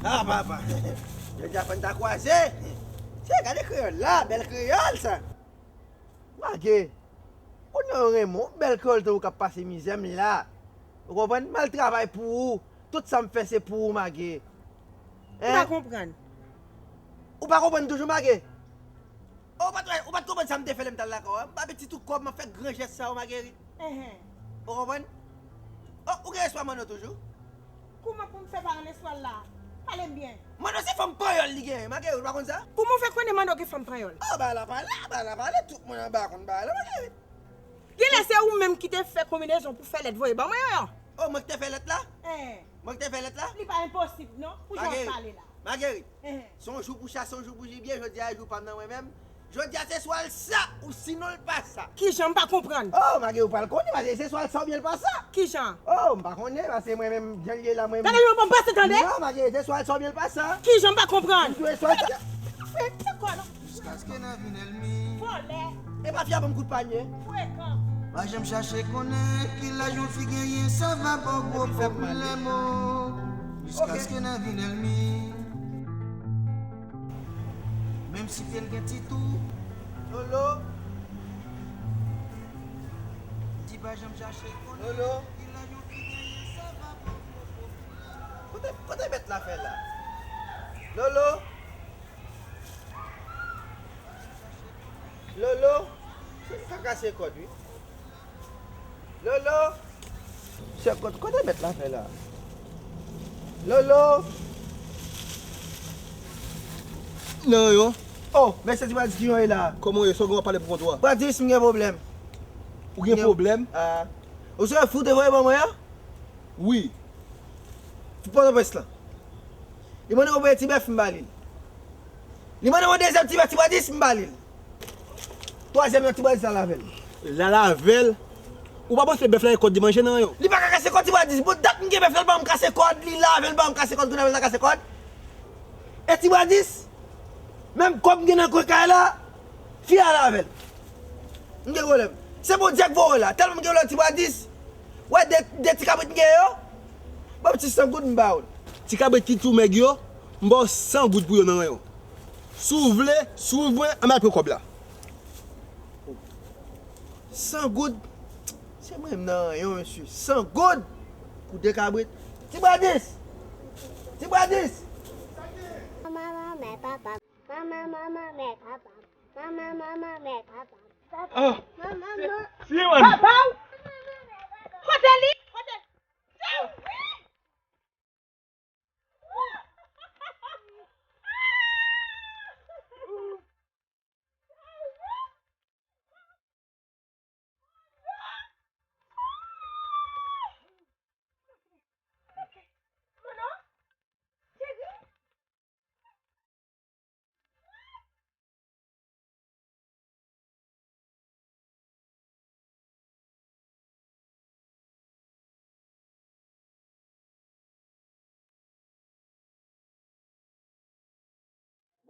Ah, papa. Jodi a fò n ta kwaze. Se, gade kreyòl la, bèl kreyòl sa. Mage, kounye a yo renmen w, bèl kreyòl tankou k ap pase mizè m la. Ou konprann? M al travay pou ou. Tout sa m fè se pou ou, Mage. Ou pa konprann. Ou pa konprann toujou, Mage? Oh, ou pa t, ou pa t konprann sa m te fè lè m t al lakay ou a? M pa pèdi tout kòb, m ap fè gran jès sa yo, Magerit. Enhen. Ou konprann? Oh, ou gen espwa Manno toujou? Kouman pou m fè pa gen espwa l la? Pale m byen. Manno se fanm panyòl li genyen, Magerit, ou pa konn sa? Kouman w fè konnen Manno gen fanm panyòl? Oh, bagay la pale, bagay la pale, tout moun anba konn bagay la, Magerit. Genlè se ou menm ki te fè konbinezon pou fè lèt voye ban mwen yo. Oh, mwen ki te fè lèt la? Enhen. Mwen ki te fè lèt la? Li pa enposib non, pou jan w ap pale la. Magerit, se yon jou pou chase, yon jou pou jibye, jodi a e jou pa m nan mwen menm. Jodi a se swa l sa, ou sinon l pa sa. Kijan? M pa konprann. Oh, Magerit, ou pral konnen, paske se swa l sa oubyen l pa sa. Kijan? Oh, m pa konnen, paske mwen menm, jan l ye la, mwen menm. Gade jan w ap pase, tande? Non, Magerit, se swa l sa oubyen l pa sa. Kijan? M pa konprann. M dwe swa l sa. Fè, fè kwa non? Jiskaske n a vin ènmi. Vòlè. E pa fi a ban m kout panye. Frekan. Pa janm chache konnen ki laj yon fi genyen, sa va ba w gwo pwoblèm, o. Jiskaske n a vin ènmi. Menm si pye l gen ti tou. Lolo. Di pa janm chache konnen ki laj yon fi genyen, sa va ba w gwo pwoblèm. Kote, kote bèt la fè la? Lolo. Lolo, se li k ap kase kòd, wi. Lolo. Se kot-, kote bèt la fè la? Lolo. Nan yo. Oh, men se ti Pradis ki yon e la. Kòman w ye? Sa w gen w ap pale pou kont ou a? Pradis, m gen pwoblèm. Ou gen pwoblèm? Ah. Ou se fi w te voye ban mwen an? Wi. Pou Pòtoprens lan. Li mande mwen premye ti bèf, m ba li l. Li mande mwen dezyèm ti bèf, ti Pradis, m ba li l. Twazyèm nan, ti Pradis la l avè l. L al avè l? Ou pa panse bèf la gen kòd li manje nan yo? Li pa ka kase kòd ti Pradis. Bon, dat m gen bèf la, l pa janm kase kòd, li l avè l, l pa janm kase kòd, kounye a l ta kase kòd. E ti Pradis, menm kòb m gen nan kwen kay la, fi a l avè l. M gen pwoblèm. Se Bondye k voye w la. Tèlman m gen lòt ti Pradis. Wè de, de ti kabrit m gen yo. Ban m ti san goud m ba w. Ti kabrit ki tou mèg yo, m ba w san goud pou yo nan ranyon. Si w vle, si w vle, ann al pran kòb la. San goud? Se mwen menm nan ranyon, mesye. San goud pou de kabrit. Ti Bradis! Ti Bradis! Manman, manman, papa. Manman, manman, men papa. Manman, manman, men papa. Papa. Ah, manman, se, man. Se mwen. Papa w? Kote li? Kote?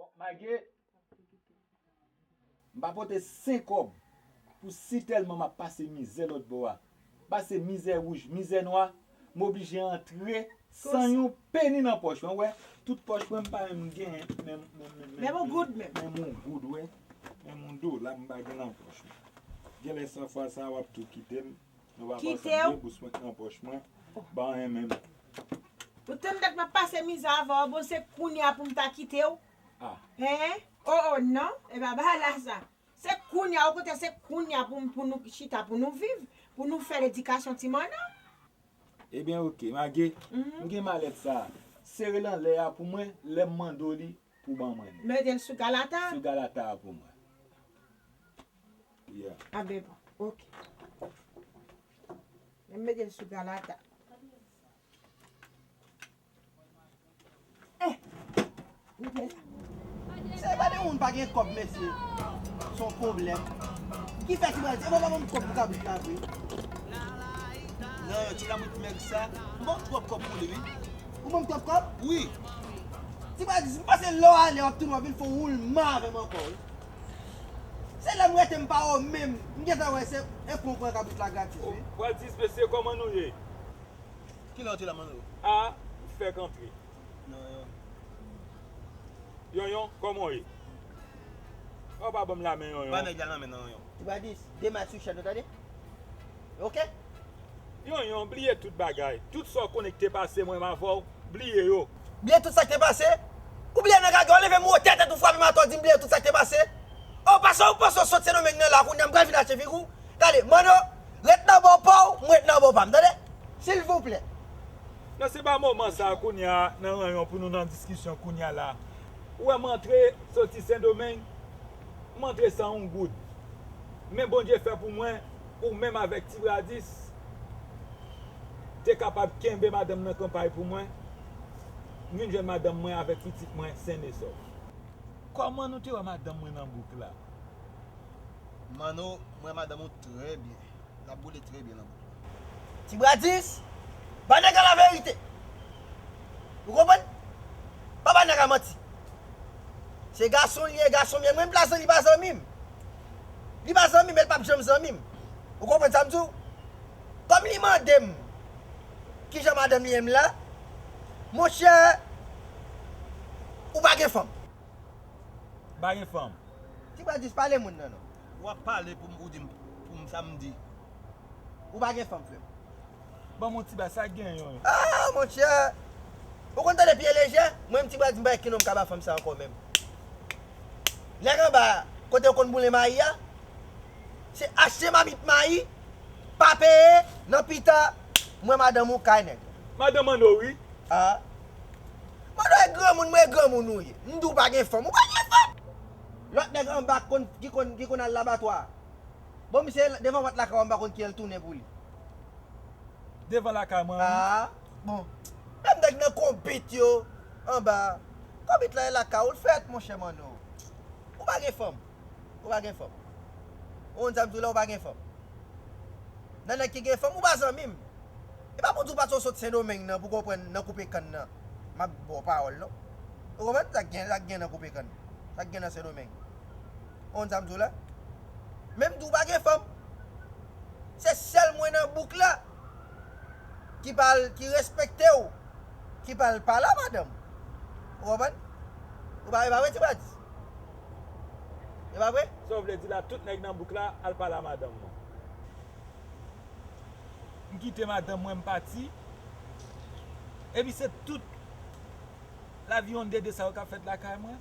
Bon, Maggie, m pa pote senk kòb pou si tèlman m ap pase mizè lòt bò a. Pase mizè wouj, mizè nwa, m oblije antre san yon peni nan pòch mwen. Wè, tout pòch mwen, m pa menm gen, men, men, men, men, men yon goud menm. Men yon goud, wè. Men yon dola m pa gen nan pòch mwen. Genlè san fwa sa a w ap tou kite m. Nou pa panse de bous mwen k nan pòch mwen. Ban anyen menm. Ou tann dat m ap pase mizè avè w, bon, se kounye a pou m ta kite w? Ah. Hein? Oh, oh, non. E pa bagay la sa. Se kounye a, okontrè, se kounye a pou, pou nou chita, pou nou viv, pou nou fè ledikasyon ti manno. Ebyen, oke, Maggie, m gen malèt sa a. Sere l anlè a pou mwen, lè m mande w li, pou ban mwen li. Mete l sou galata? Sou galata a pou mwen. Yeah. Ah ben bon, oke. Mete l sou galata. Eh, se pa de moun pa gen kòb, mesye. Se yon pwoblèm. Ki fè ti Bradis, e pa ban m kòb pou kabrit la vre. Non, ti kabrit mèg sa. M ba w twòp kòb pou li, wi. Ou ban m twòp kòb? Wi. Ti Bradis, m panse lè w ale, w ap tounen, w ap vin fè yon woulman avè m ankò, wi. Se lè m rete m pa wè w menm. M gentan wè se, e pou w pran kabrit la gratis, wi. Bradis, mesye, kòman nou ye? Kilè w te la, Manno? A, m fèk antre. Non, non. Yonyon, kòman w ye? Ou pa ban m lamen, Yonyon. Ba nèg la lanmen nan, Yonyon. Ti Bradis, demach sou chèn ou, tande? Oke? Yonyon, bliye tout bagay. Tout sa w konnen ki te pase mwen menm avè w, bliye yo. Bliye tout sa k te pase? Ou bliye nan gagè, w leve m wotè tèt ou frape m atò, di m bliye tout sa k te pase? O, paske ou panse w sot Sendomeng nan la, kounye a m pral vin achte figi w? Gade, Manno, ret nan bò pa w, mwen ret nan bò pa m, tande? Silvouplè. Non, se pa moman sa a kounye a, nan ranyon pou nou nan diskisyon kounye a la. Ou wè m antre soti Sendomeng, m antre san yon goud. Men Bondye fè pou mwen, ou menm avèk Ti Bradis, te kapab kenbe madanm nan kanpay pou mwen. M vin jwenn madanm mwen avèk pitit mwen, sen e sòf. Kòman nou te wè madanm mwen nan bouk la? Manno, m wè madanm ou trè byen. L ap boule trè byen nan bouk la. Ti Bradis, ba nèg la laverite. Ou konprann? Pa ba nèg la manti. Se gason l ye, gason m ye. Mwen, m pa zanmi, li pa zanmi m. Li pa zanmi m, e l p ap janm zanmi m. Ou konprann sa m di w? Kòm li mande m kijan madanm li ye m la, monchè, ou pa gen fanm. Pa gen fanm. Ti Bradis, pale moun nan non. W ap pale pou m, ou di m, pou m sa m di. Ou pa gen fanm, frè m. Ban m yon ti bagay, sa k gen, Yonyon? Ah, monchè! Ou konn tande pye lejè? Mwen menm, Ti Bradis, m pa wè ki nonm ka ba fanm sa ankò menm. Nèg anba a, kote yo konn boule mayi a, se achte mamit mayi, pa peye, nan pita, mwen madanm ou kay nèg. Madanm Manno, wi. Ah. Manno e granmoun, mwen e granmoun ou ye. M di w pa gen fanm, ou pa gen fanm. Lòt nèg anba konn, ki konn, ki konn al labatwa. Bon, misye devan pòt lakay w, m pa konn kilè l tounen pou li. Devan lakay mwen, wi. Ah, bon. Menm nèg nan konbit yo, anba. Konbit la e lakay ou l fèt, monchè Manno. Ou pa gen fanm. Ou pa gen fanm. Ou konn sa m di w la, ou pa gen fanm. Nan nèg ki gen fanm, ou pa zanmi m. E pa pou di w pase w sot Sendomeng nan pou konprann nan koupe kann nan. M ap ba w pawòl non. Ou konprann? Sa k gen, sa k gen nan koupe kann? Sa k gen nan Sendomeng? Ou konn sa m di w la? Men m di w pa gen fanm. Se sèl mwen nan bouk la. ki pa al, ki respekte w, ki pa al pale a madanm. Ou konprann? Ou pa, e pa vre, Ti Bradis? E pa vre? Sa w vle di la, tout nèg nan bouk la al pale a madanm mwen. M kite madanm mwen, m pati. Epi se tout lavi yon dede sa yo k ap fèt lakay mwen.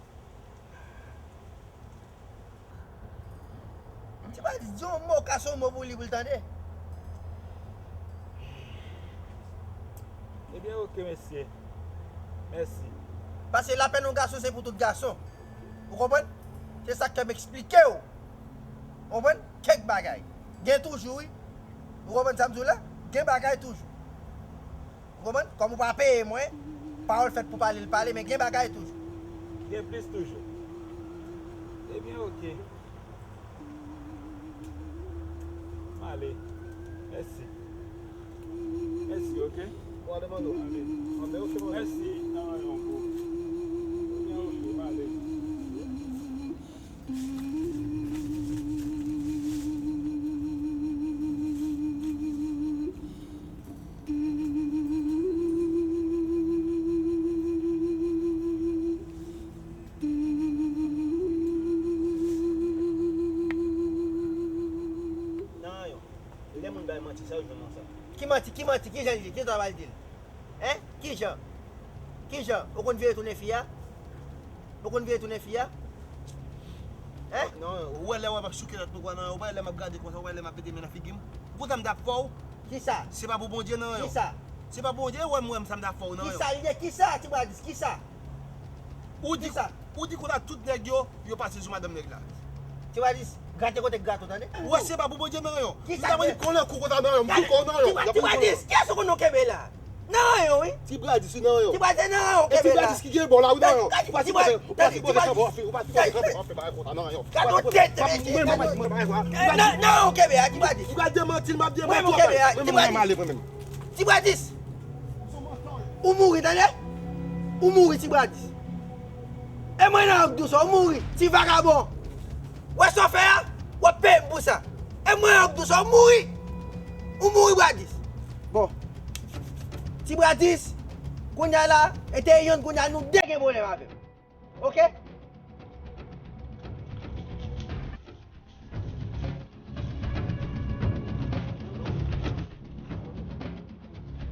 Ti Bradis, di yon mo, kase yon mo pou li, pou l tande. Ebyen, oke, mesye. Mèsi. Paske lapenn yon gason, se pou tout gason. Ou konprann? Se sa k fè m eksplike w. Ou konprann? Kèk bagay. Gen toujou, wi. Ou konprann sa m di w la? Gen bagay toujou. Ou konprann? Kòm ou pa peye mwen, pawòl fèt pou pale, l pale, men gen bagay toujou. Gen plis toujou. Ebyen, oke. M ale. Mèsi. Mèsi, oke? Mèsi. Nan yon kou. Ebyen, oke, m ale. Nan yon. Lè moun bay manti, sa yo jwenn nan sa. Ki manti, ki manti, ki jan li di, ki travay di l? Hein? Ki jan? Ki jan? Ou konn vire tounen fi a? Ou konn vire tounen fi a? Hein? Non, ou wè lè w ap souke tèt mwen kwa nan, ou wè lè m ap gade konsa, ou wè lè m ap mete men nan figi m. Ou konn sa m t ap fè w? Kisa? Se pa pou Bondye nan yon. Kisa? Se pa Bondye wè m, wè m sa m t ap fè w nan yon. Kisa li ye? Kisa? Ti Bradis, kisa? Ou di, kisa? Ou di konsa tout nèg yo, yo pase sou madanm nèg la. Ti Bradis, grate kote k grate w, tande? Ou wè se pa pou Bondye nan yon. Kisa? M ta mande kò nan kou konsa nan yon, m di kò nan yon. Ti Bradis, kiyès ou konn nou kenbe la? Nan yon, wi. Ti Bradis, wi, nan yon. Ti Bradis, nan yon, kenbe la. E Ti Bradis ki gen bò la, wi, nan yon. Ou pa sipoze, ou pa sipoze kanpe w ap fè, ou pa sipoze kanpe w ap fè bagay konsa nan yon. Gade yon tèt, mesye. Mwen, mwen, mwen, mwen, mwen. Nan yon, kenbe a, Ti Bradis. Ou pral demanti l, m ap demanti w. Mwen, mwen, mwen, mwen, mwen, mwen, mwen, mwen, mwen. Ti Bradis. Ou mouri, tande? Ou mouri, Ti Bradis. E mwen nan w k di w sa, ou mouri, ti vagabon. Wè sa w fè a? W ap peye m pou sa. E mwen nan w k di w sa, ou mouri. Ou mouri, Bradis. Bon. Ti Bradis, kounye a la, e te yonn, kounye a nou de gen pwoblèm avè m. Oke?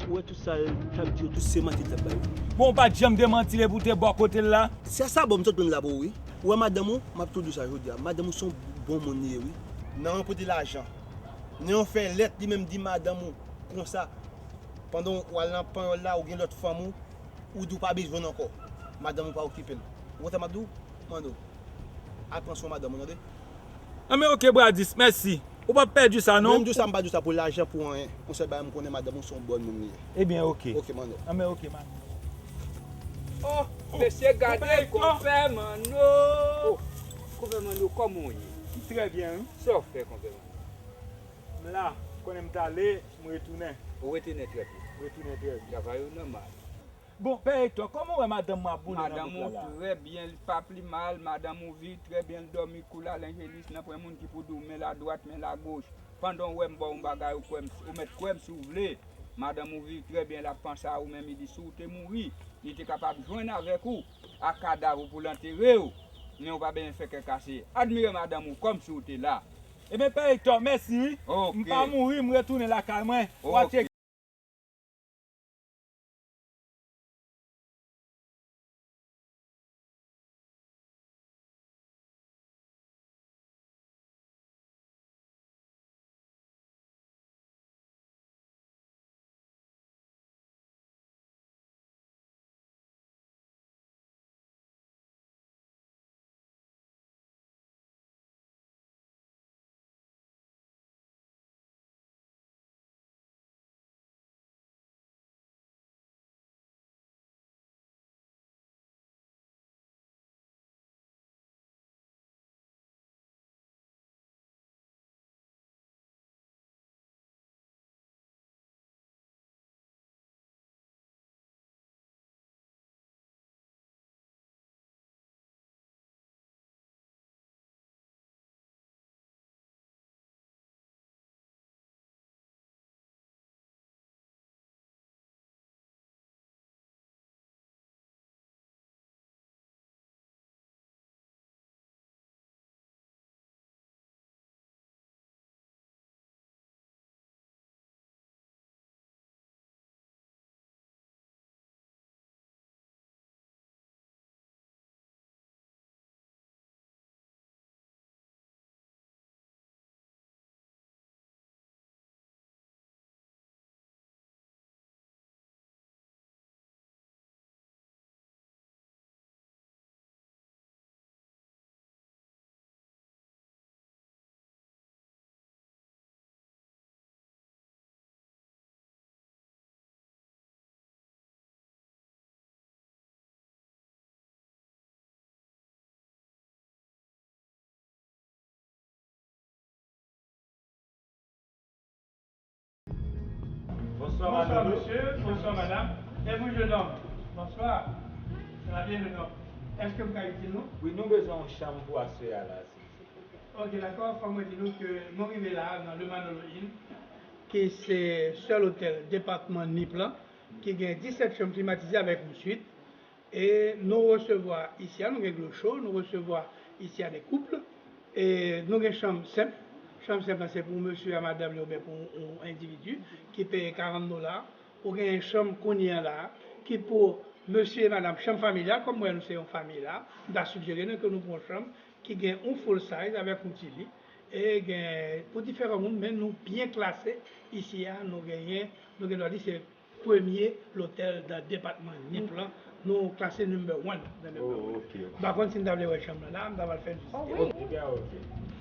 Ou wè tout sa l t ap di yo, tout se manti l t ap bay yo. Bon, ou pa t janm demanti l epi w te bò kote l la? Se sa, bon, m sot pran l la pou ou, wi. Ou wè madanm ou, m ap tou di w sa jodi a. Madanm ou se yon bon moun li ye, wi. Nan yon pote lajan. Nan yon fè lèt, li menm di madanm ou konsa, pandan w al nan panyòl la, ou gen lòt fanm ou, ou di w pa bezwen l ankò. Madanm ou pa okipe l. Ou konn sa m ap di w? Mande w. Al pran swen madanm ou, tande? Anben, oke, Bradis, mèsi. Ou p ap pèdi sa, non? Mwen, m di w sa, m pa di w sa pou lajan, pou anyen. Yon sèl bagay, m konnen madanm ou se yon bòn moun li ye. Ebyen, oke. Oke, mande w. Anben, oke, man. Oh, mesye, gade konpè Manno. Oh, konpè Manno, kòman w ye? M trè byen, wi. Sa w fè, konpè Manno? M la, konnen m t ale, m retounen. Ou retounen trè byen. M retounen trè byen. Travay ou nòmal. Bon, Pè Ektò, kòman w wè madanm mwen ap boule nan bouk la la? Madanm ou trè byen, li pa pi mal. Madanm ou viv trè byen, li dòmi kou la, lenjelis, nan pwen moun ki pou di w men ladwat, men lagoch. Pandan w wè m ba w yon bagay, ou kwè m, ou mèt kwè m si w vle. Madanm ou viv trè byen, l ap panse a ou menm, li di si w te mouri, li te kapab jwenn avèk ou, ak kadav ou pou l antere w. Men ou pa bezwen fè kè kase. Admire madanm ou kòmsi w te la. Ebyen, Pè Ektò, mèsi, wi. Oke. M pa mouri, m retounen lakay mwen. W ap tcheke. Bonsoir, monsieur. Bonsoir, madame. Et vous, jeune homme? Bonsoir. Ça va bien, jeune homme? Est-ce que vous avez dit non? Wi, nou bezwen yon chanm pou aswè a la, silvouplè. Ok, dakò. Fò mwen di nou ke nou rive la nan Le Manolo Inn, ki se sèl otèl depatman Nip lan, ki gen disèt chanm klimatize avèk yon swit. E nou resevwa isi a, nou gen dlo cho, nou resevwa isi a de koup. E nou gen chanm senp. Chanm senp lan se pou mesye a, madanm li oubyen pou yon endividi ki peye karant dola. Ou gen chanm kounye a la ki pou mesye e madanm, chanm familyal, kòm mwen nou se yon fanmi la, m ta sijere nou ke nou pran yon chanm ki gen yon full size avèk yon ti li. E gen pou diferan moun, men nou byen klase isi a, nou genyen, nou gen dwa di se premye lotèl nan depatman Nip lan, nou klase number one nan number one. Oh, ok, ok. M pa konn si n ta vle wè chanm nan la, m ta pral fè l vizite. Oh, wi. Ebyen, ok.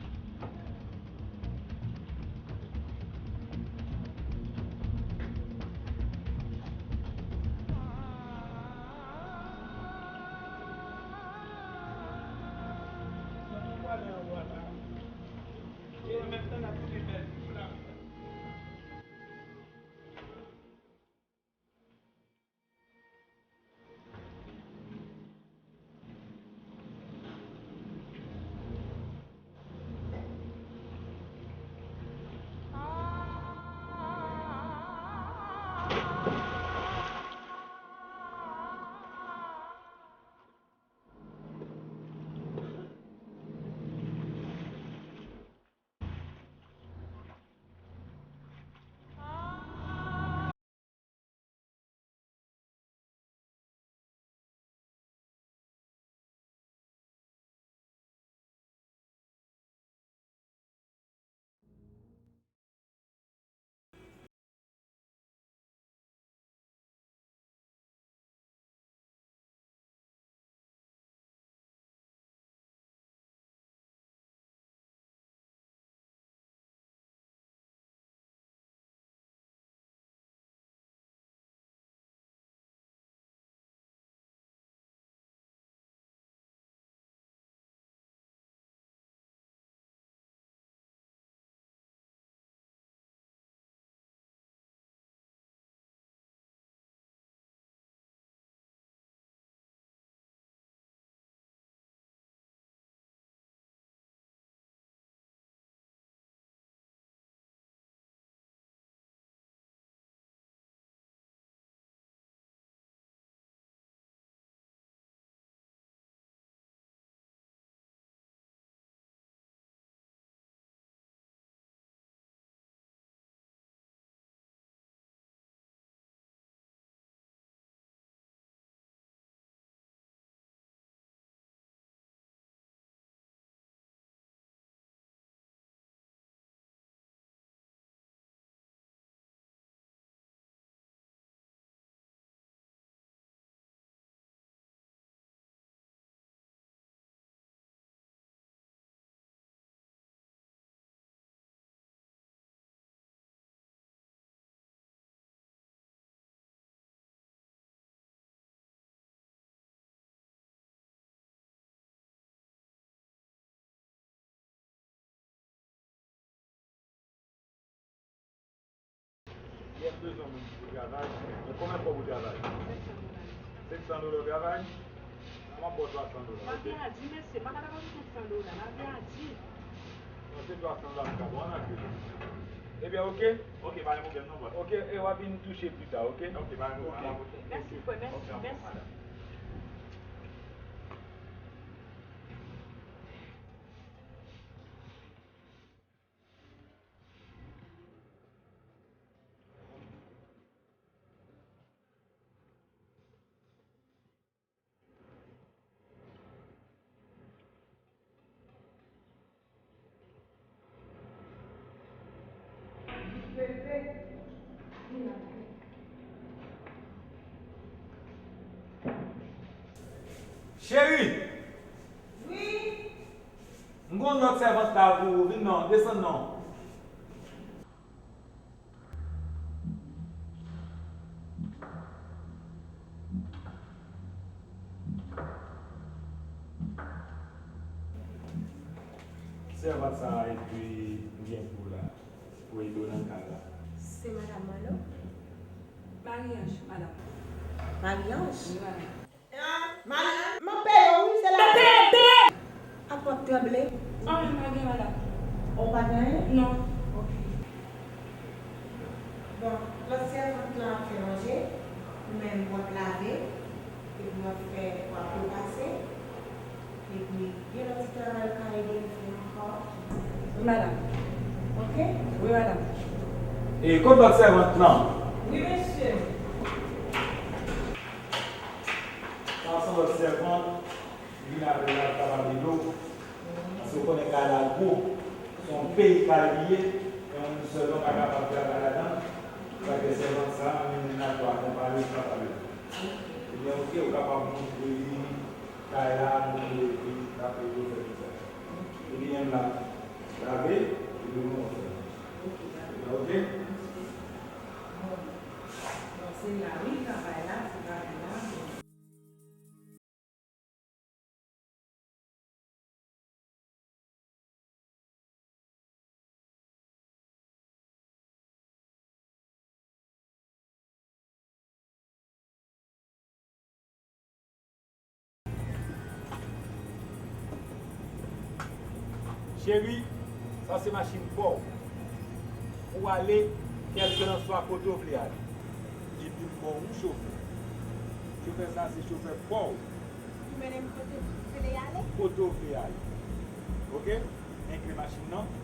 Yè m bezwen moun ki pou travay. Men konbyen kòb ou travay? Senk san dola w travay? M ap ba w twa san dola, ok? Lavi a di, mesye, m pa ka ba nou senk san dola. Lavi a di. Non, se twa san dola m ka ba w, ann antre. Ebyen, ok? Ok, pa gen pwoblèm non, bòs. Ok, e w a vin touche pita, ok? Ok, pa gen pwoblèm. Ok. Mèsi, frè, mèsi, mèsi. Cheri! Wi? M gen yon lòt sèvant la pou ou. Vin non, desann non. Sèvant sa a epi m gen pou la, pou ede w nan kay la. Se madanm mwen, non? Marie-Ange, madanm. Marie-Ange? Wi, madanm. Ah, madanm, m ap peye w, wi, se la. Bebe! Ak w ap tranble. An, m pa gen, madanm. Ou pa gen anyen? Non. Ok. Bon, lòt sèvant lan ap fè manje, ou menm w ap lave, epi w ap fè, w ap repase, epi gen lòt ti travay ou ka ede m fè ankò. Wi, madanm. Ok? Wi, madanm. E kot lòt sèvant lan? Wi, mesye. Sa se lòt sèvant. Vin avè l la, l kapab ede w. Paske w konnen kay la gwo. Se yon peyi kay li ye, e yon moun sèlman pa kapab travay ladan l. Sa fè sèvant sa a, m mennen l la pou akonpaye l, kapab ede w. Ebyen, oke, ou kapab montre li kay la, montre li, l ap ede w fè tout sa. Epi menm la, lave, epi nou fè. Ebyen, oke? Bon, se la, wi, travay la, se travay la. Cheri, sa se machin pa w. Ou ale, kèlkelanswa kote w vle ale. Epi m ba w yon chofè. Chofè sa se chofè pa w. Li mennen m kote m vle ale? Kote w vle ale. Oke? Men kle machin nan.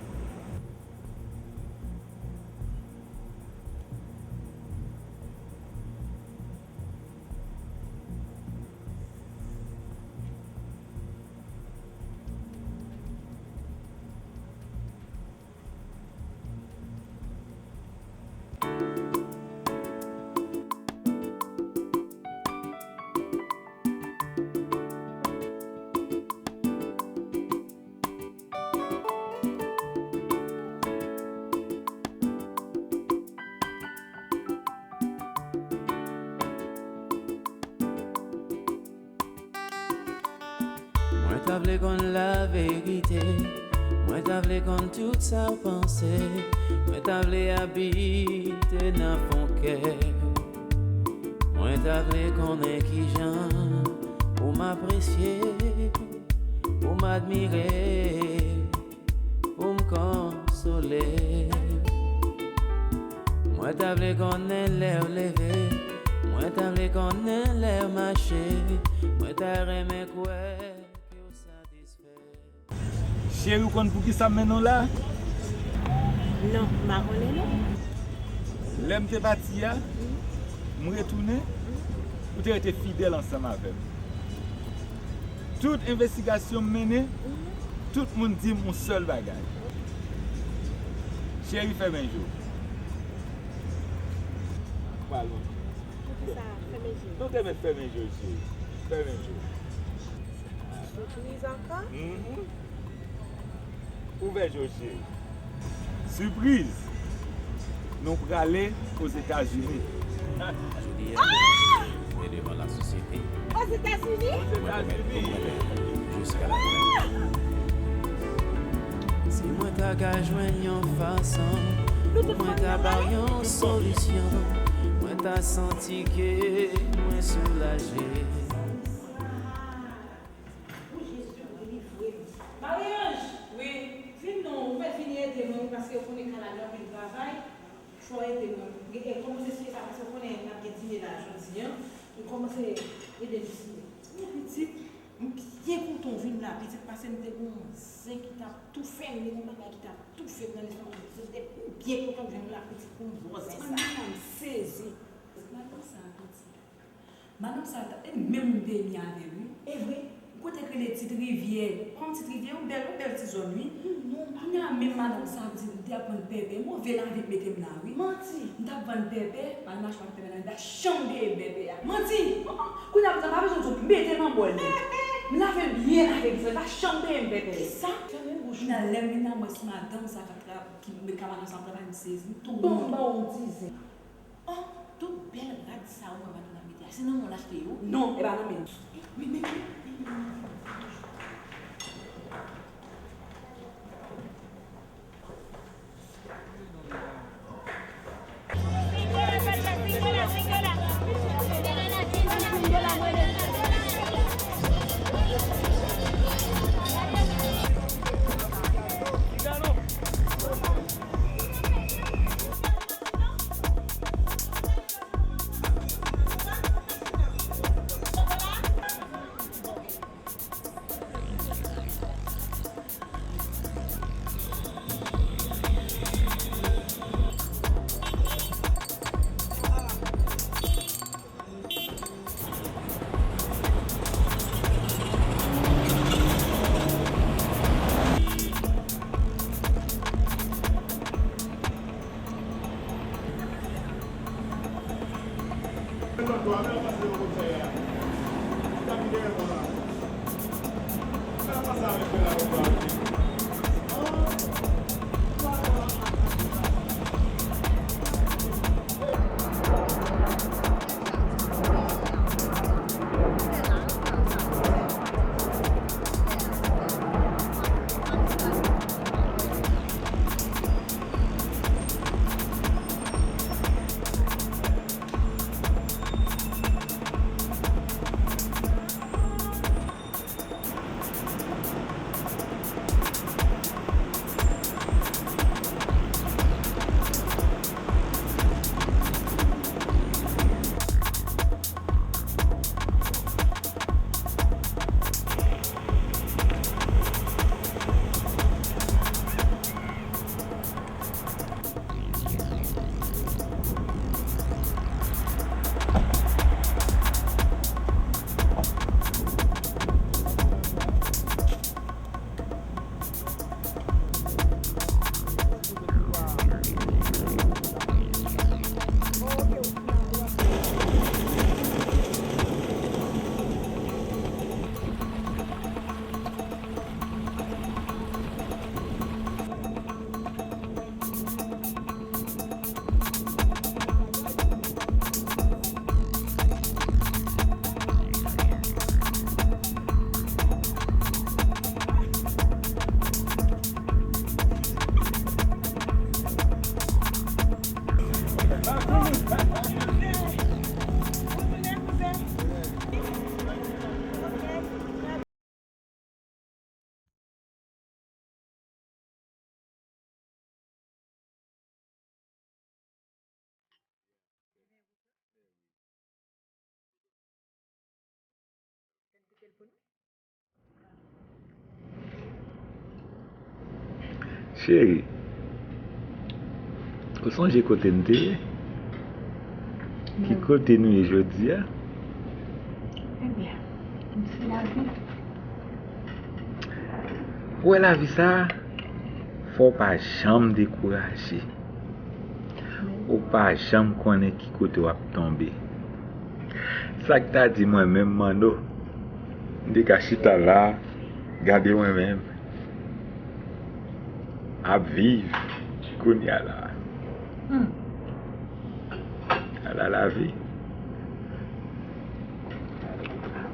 Mwen ta vle konn laverite. Mwen ta vle konn tout sa w panse. Mwen ta vle abite nan fon kè. Mwen ta vle konnen kijan ou m apresye, ou m admire, ou m konsole. Mwen ta vle konnen lè w leve. Mwen ta vle konnen lè w mache. Mwen ta renmen kwè ke w satisfè. Cheri, ou konn poukisa m mennen w la? Non, m pa konnen non. Lè m te pati a, m retounen, ou te rete fidèl ansanm avè m. Tout envestigasyon m mennen, tout moun di m yon sèl bagay. Cheri, fèmen je w. Pral monte. Poukisa fèmen je? Nou te met fèmen je w, cheri. Fèmen je w. Sipriz ankò? Mhm. Ouvè je w, cheri. Sipriz! Nou prale Ozetazini. Jodi a, mwen devan lasosyete. Ozetazini? Mwen pwomèt nou prale jiska lafen. Si mwen ta ka jwenn yon fason pou mwen ta ba w yon solisyon, mwen ta santi ke mwen soulaje. Marie-Ange! Wi. Vin non, ou mèt vini ede mwen, wi, paske ou konnen kay la gen anpil travay. Fò w ede mwen. E kòmanse siye sa, paske ou konnen n ap gen dine la jodi a. Ou kòmanse ede m siye. Wi, pitit, m byen kontan w vin la, pitit, paske m te gon zen ki t ap toufe m, m te gon bagay ki t ap toufe m nan lestomak. M te byen kontan w vin la, pitit, pou m ba w zen sa. Madanm, m sezi. Madanm sa, pitit. Madanm sa, e menm moun te enmi avè l, wi. E vre? Kote k rele Tit Rivyè. Kòm Tit Rivyè, yon bèl, yon bèl ti zòn, wi. Kounye a menm madanm sa ap di m te ap vann pèpè. Move lavi k mete m la, wi. Manti! M t ap vann pèpè, m al mache avèk pèpè la, li pa janm peye m pèpè a. Manti! Kounye a, m pa bezwen di w, mete m nan bòl li. M lave l byen avèk dlo, li pa janm peye m pèpè. Kisa? Fèmen bouch ou. Kounye a, lè m vin la, m wè si madanm sa k ap tra-, ki, ka madanm sa ap travay, m sezi, m tou wont. Ban m ba w yon ti zen. Oh, tout bèl rad sa ou wè madanm nan mete a, se nan men w l achte yo? Non, e pa nan men m. Men, men, men, men, men. Cheri, ou sonje kote n te ye? Ki kote nou ye jodi a? Ebyen, m se lavi. Ou wè lavi sa a, fò w pa janm dekouraje. Ou pa janm konnen ki kote w ap tonbe. Sa k ta di mwen menm, Manno, m te ka chita la, gade mwen menm ap viv kounye a la. Hmm. Ala lavi.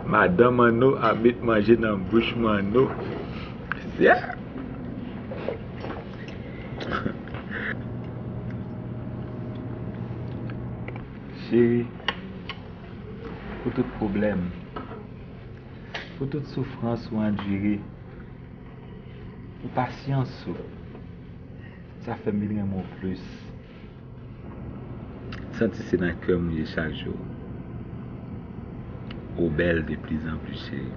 Madan Manno ap met manje nan bouch Manno. Sè. Cheri, pou tout pwoblèm, pou tout soufrans ou andire, pou pasyans ou, sa fè m vin renmen w plis. Santi se nan kè m ou ye chak jou. Ou bèl de pli zan pli, cheri.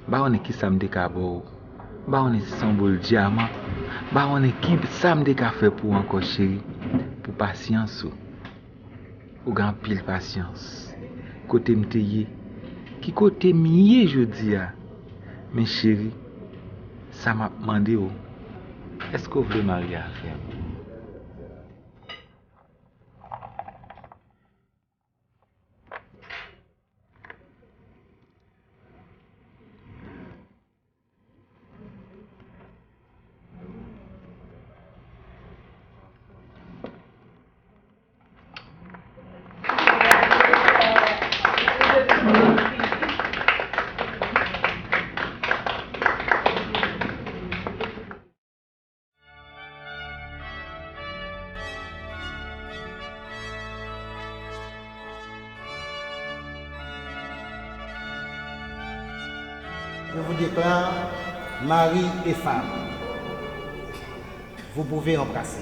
M pa konnen kisa m te ka ba w. M pa konnen si se yon boul dyaman. M pa konnen kisa m te ka fè pou ou ankò, cheri, pou pasyans ou. Ou gen anpil pasyans. Kote m te ye? Ki kote m ye jodi a? Men cheri, sa m ap mande w, èske w vle marye avè m? Je vous déclare mari et femme. Vous pouvez embrasser.